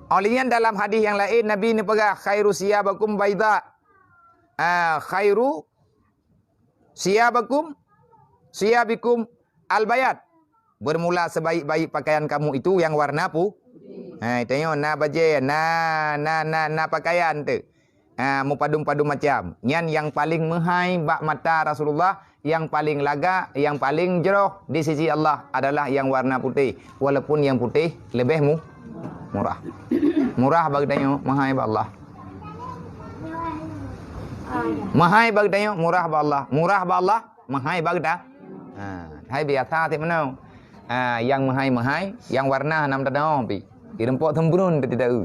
Oleh nyan dalam hadis nyang laén Nabi neupeugah, "Khairu siyabakum baida." Ha, khairu siyabakum, siyabikum al-bayad. Bermula sebaik-baik pakaian kamu itu yang warna pu-, ha, tanyoe na bajée, na, na, na, na pakaian tu. Ha, meupadum-padum macam. Nyan nyang paleng meuhai bak mata Rasulullah, nyang paleng lagak, nyang paleng jroh di sisi Allah adalah nyang warna putéh. Walaupun nyang putéh leubeh mu-, murah. Murah bak geutanyoe, meuhai bak Allah. Meuhai bak geutanyoe, murah bak Allah. Murah bak Allah, meuhai bak geuta-, ha, hai biasa cit meunoe. Ha, nyang meuhai-meuhai, nyang warna hana meutanyoe pih. Ireumpok sempurun teuh tidak eu.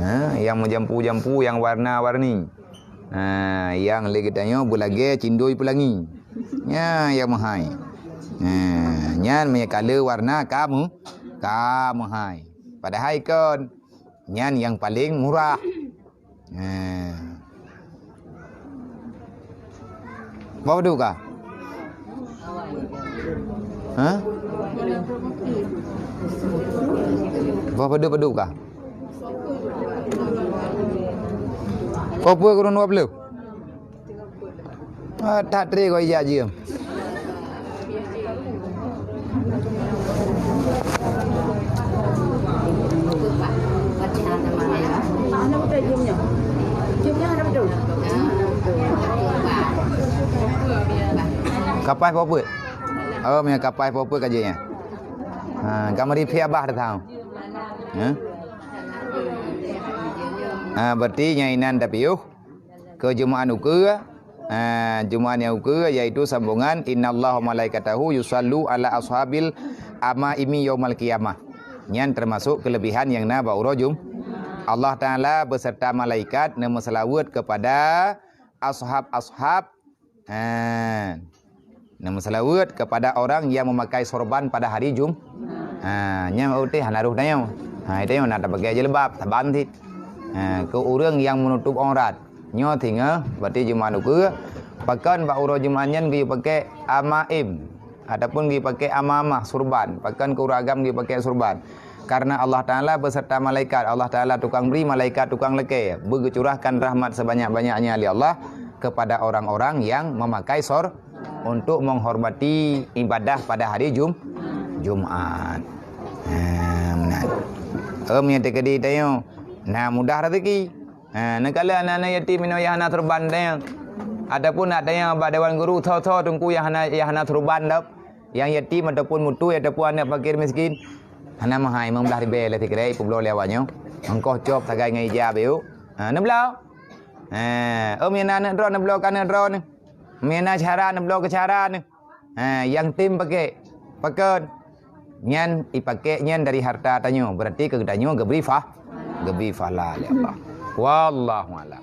Ha, nyang meujampu-jampu, nyang warna-warni. Ha, nyang lé geutanyoe beulagée cindoi peulangi. Nya nyang meuhai. Ha, nyan meunyo kale warna ka meu-, ka meuhai. Padahai kon, nyan nyang paleng murah. Eh. Boh padum ka? Ha? Boh padum, padum ka? Boh peuet kureueng dua ploh? Ah, that tré kau ijak jeuem. Kapai po peuet. Oh, meunyo kapai po peuet ka jeuet nyan. Ha, ka meuriphi abah dah tahu. Ha? Ha, berarti nyan inan tapiôh. Keu Jumaat ukeue, ah, Jumaat nyang ukeue, yaitu sambongan, "Innallaha wa malaikatahu yusallu ala ashabil amaimi yaumal qiyamah." Nyan teumasok keulebihan nyang na bak uroe Jum-, Allah Taala beserta malaikat neumeuseulaweuet keupada ashab-ashab, ah, neumeuseulaweuet keupada orang yang memakai sorban pada hari Jum-, ha, nyan uroe hana roh tanyoe. Ha, tanyoe na tapakée jilbab, saban cit. Ha, keu ureuëng nyang meunutob aurat. Nyoe singoh, berarti Jumaat ukeue, pakon bak uroe Jumaat nyan geuyue pakée amaim, ataupun geuyue pakée amamah, surban. Pakon keu ureuëng agam geuyue pakée surban. Karena Allah Taala beserta malaikat. Allah Taala tukang bri, malaikat tukang lakée. Beugeucurahkan rahmat sebanyak-banyaknya lé Allah kepada orang-orang yang memakai sor-, untuk menghormati ibadah pada hari Jum-, Jumaat. Ha, meunan. Em, nyang teukeudi tanyoe, na mudah rezeki. Ha, neukalon aneuk-aneuk yatim inoe nyang hana surban tanyoe. Ataupun na tanyoe bak dewan guru, tho-tho teungku nyang hana, nyang hana surban dap. Nyang yatim ataupun meutuih ataupun aneuk fakir miskin. Hana meuhai, limong blaih ribée lé sikrek, peubloe lé awak nyoe. Ongkoh cop sagai ngon ija beu. Ha, neubloe. Ha, oh, meunyo na aneuk droe, neubloe keu aneuk droe nyoe. Meunyo na syedara, neubloe keu syedara nyoe. Ha, nyang tem pakée. Pakon? Nyan ipakée nyan dari harta tanyoe. Berarti keu tanyoe geubri fah-, geubri pahala lé Allah. Wallahu a'lam.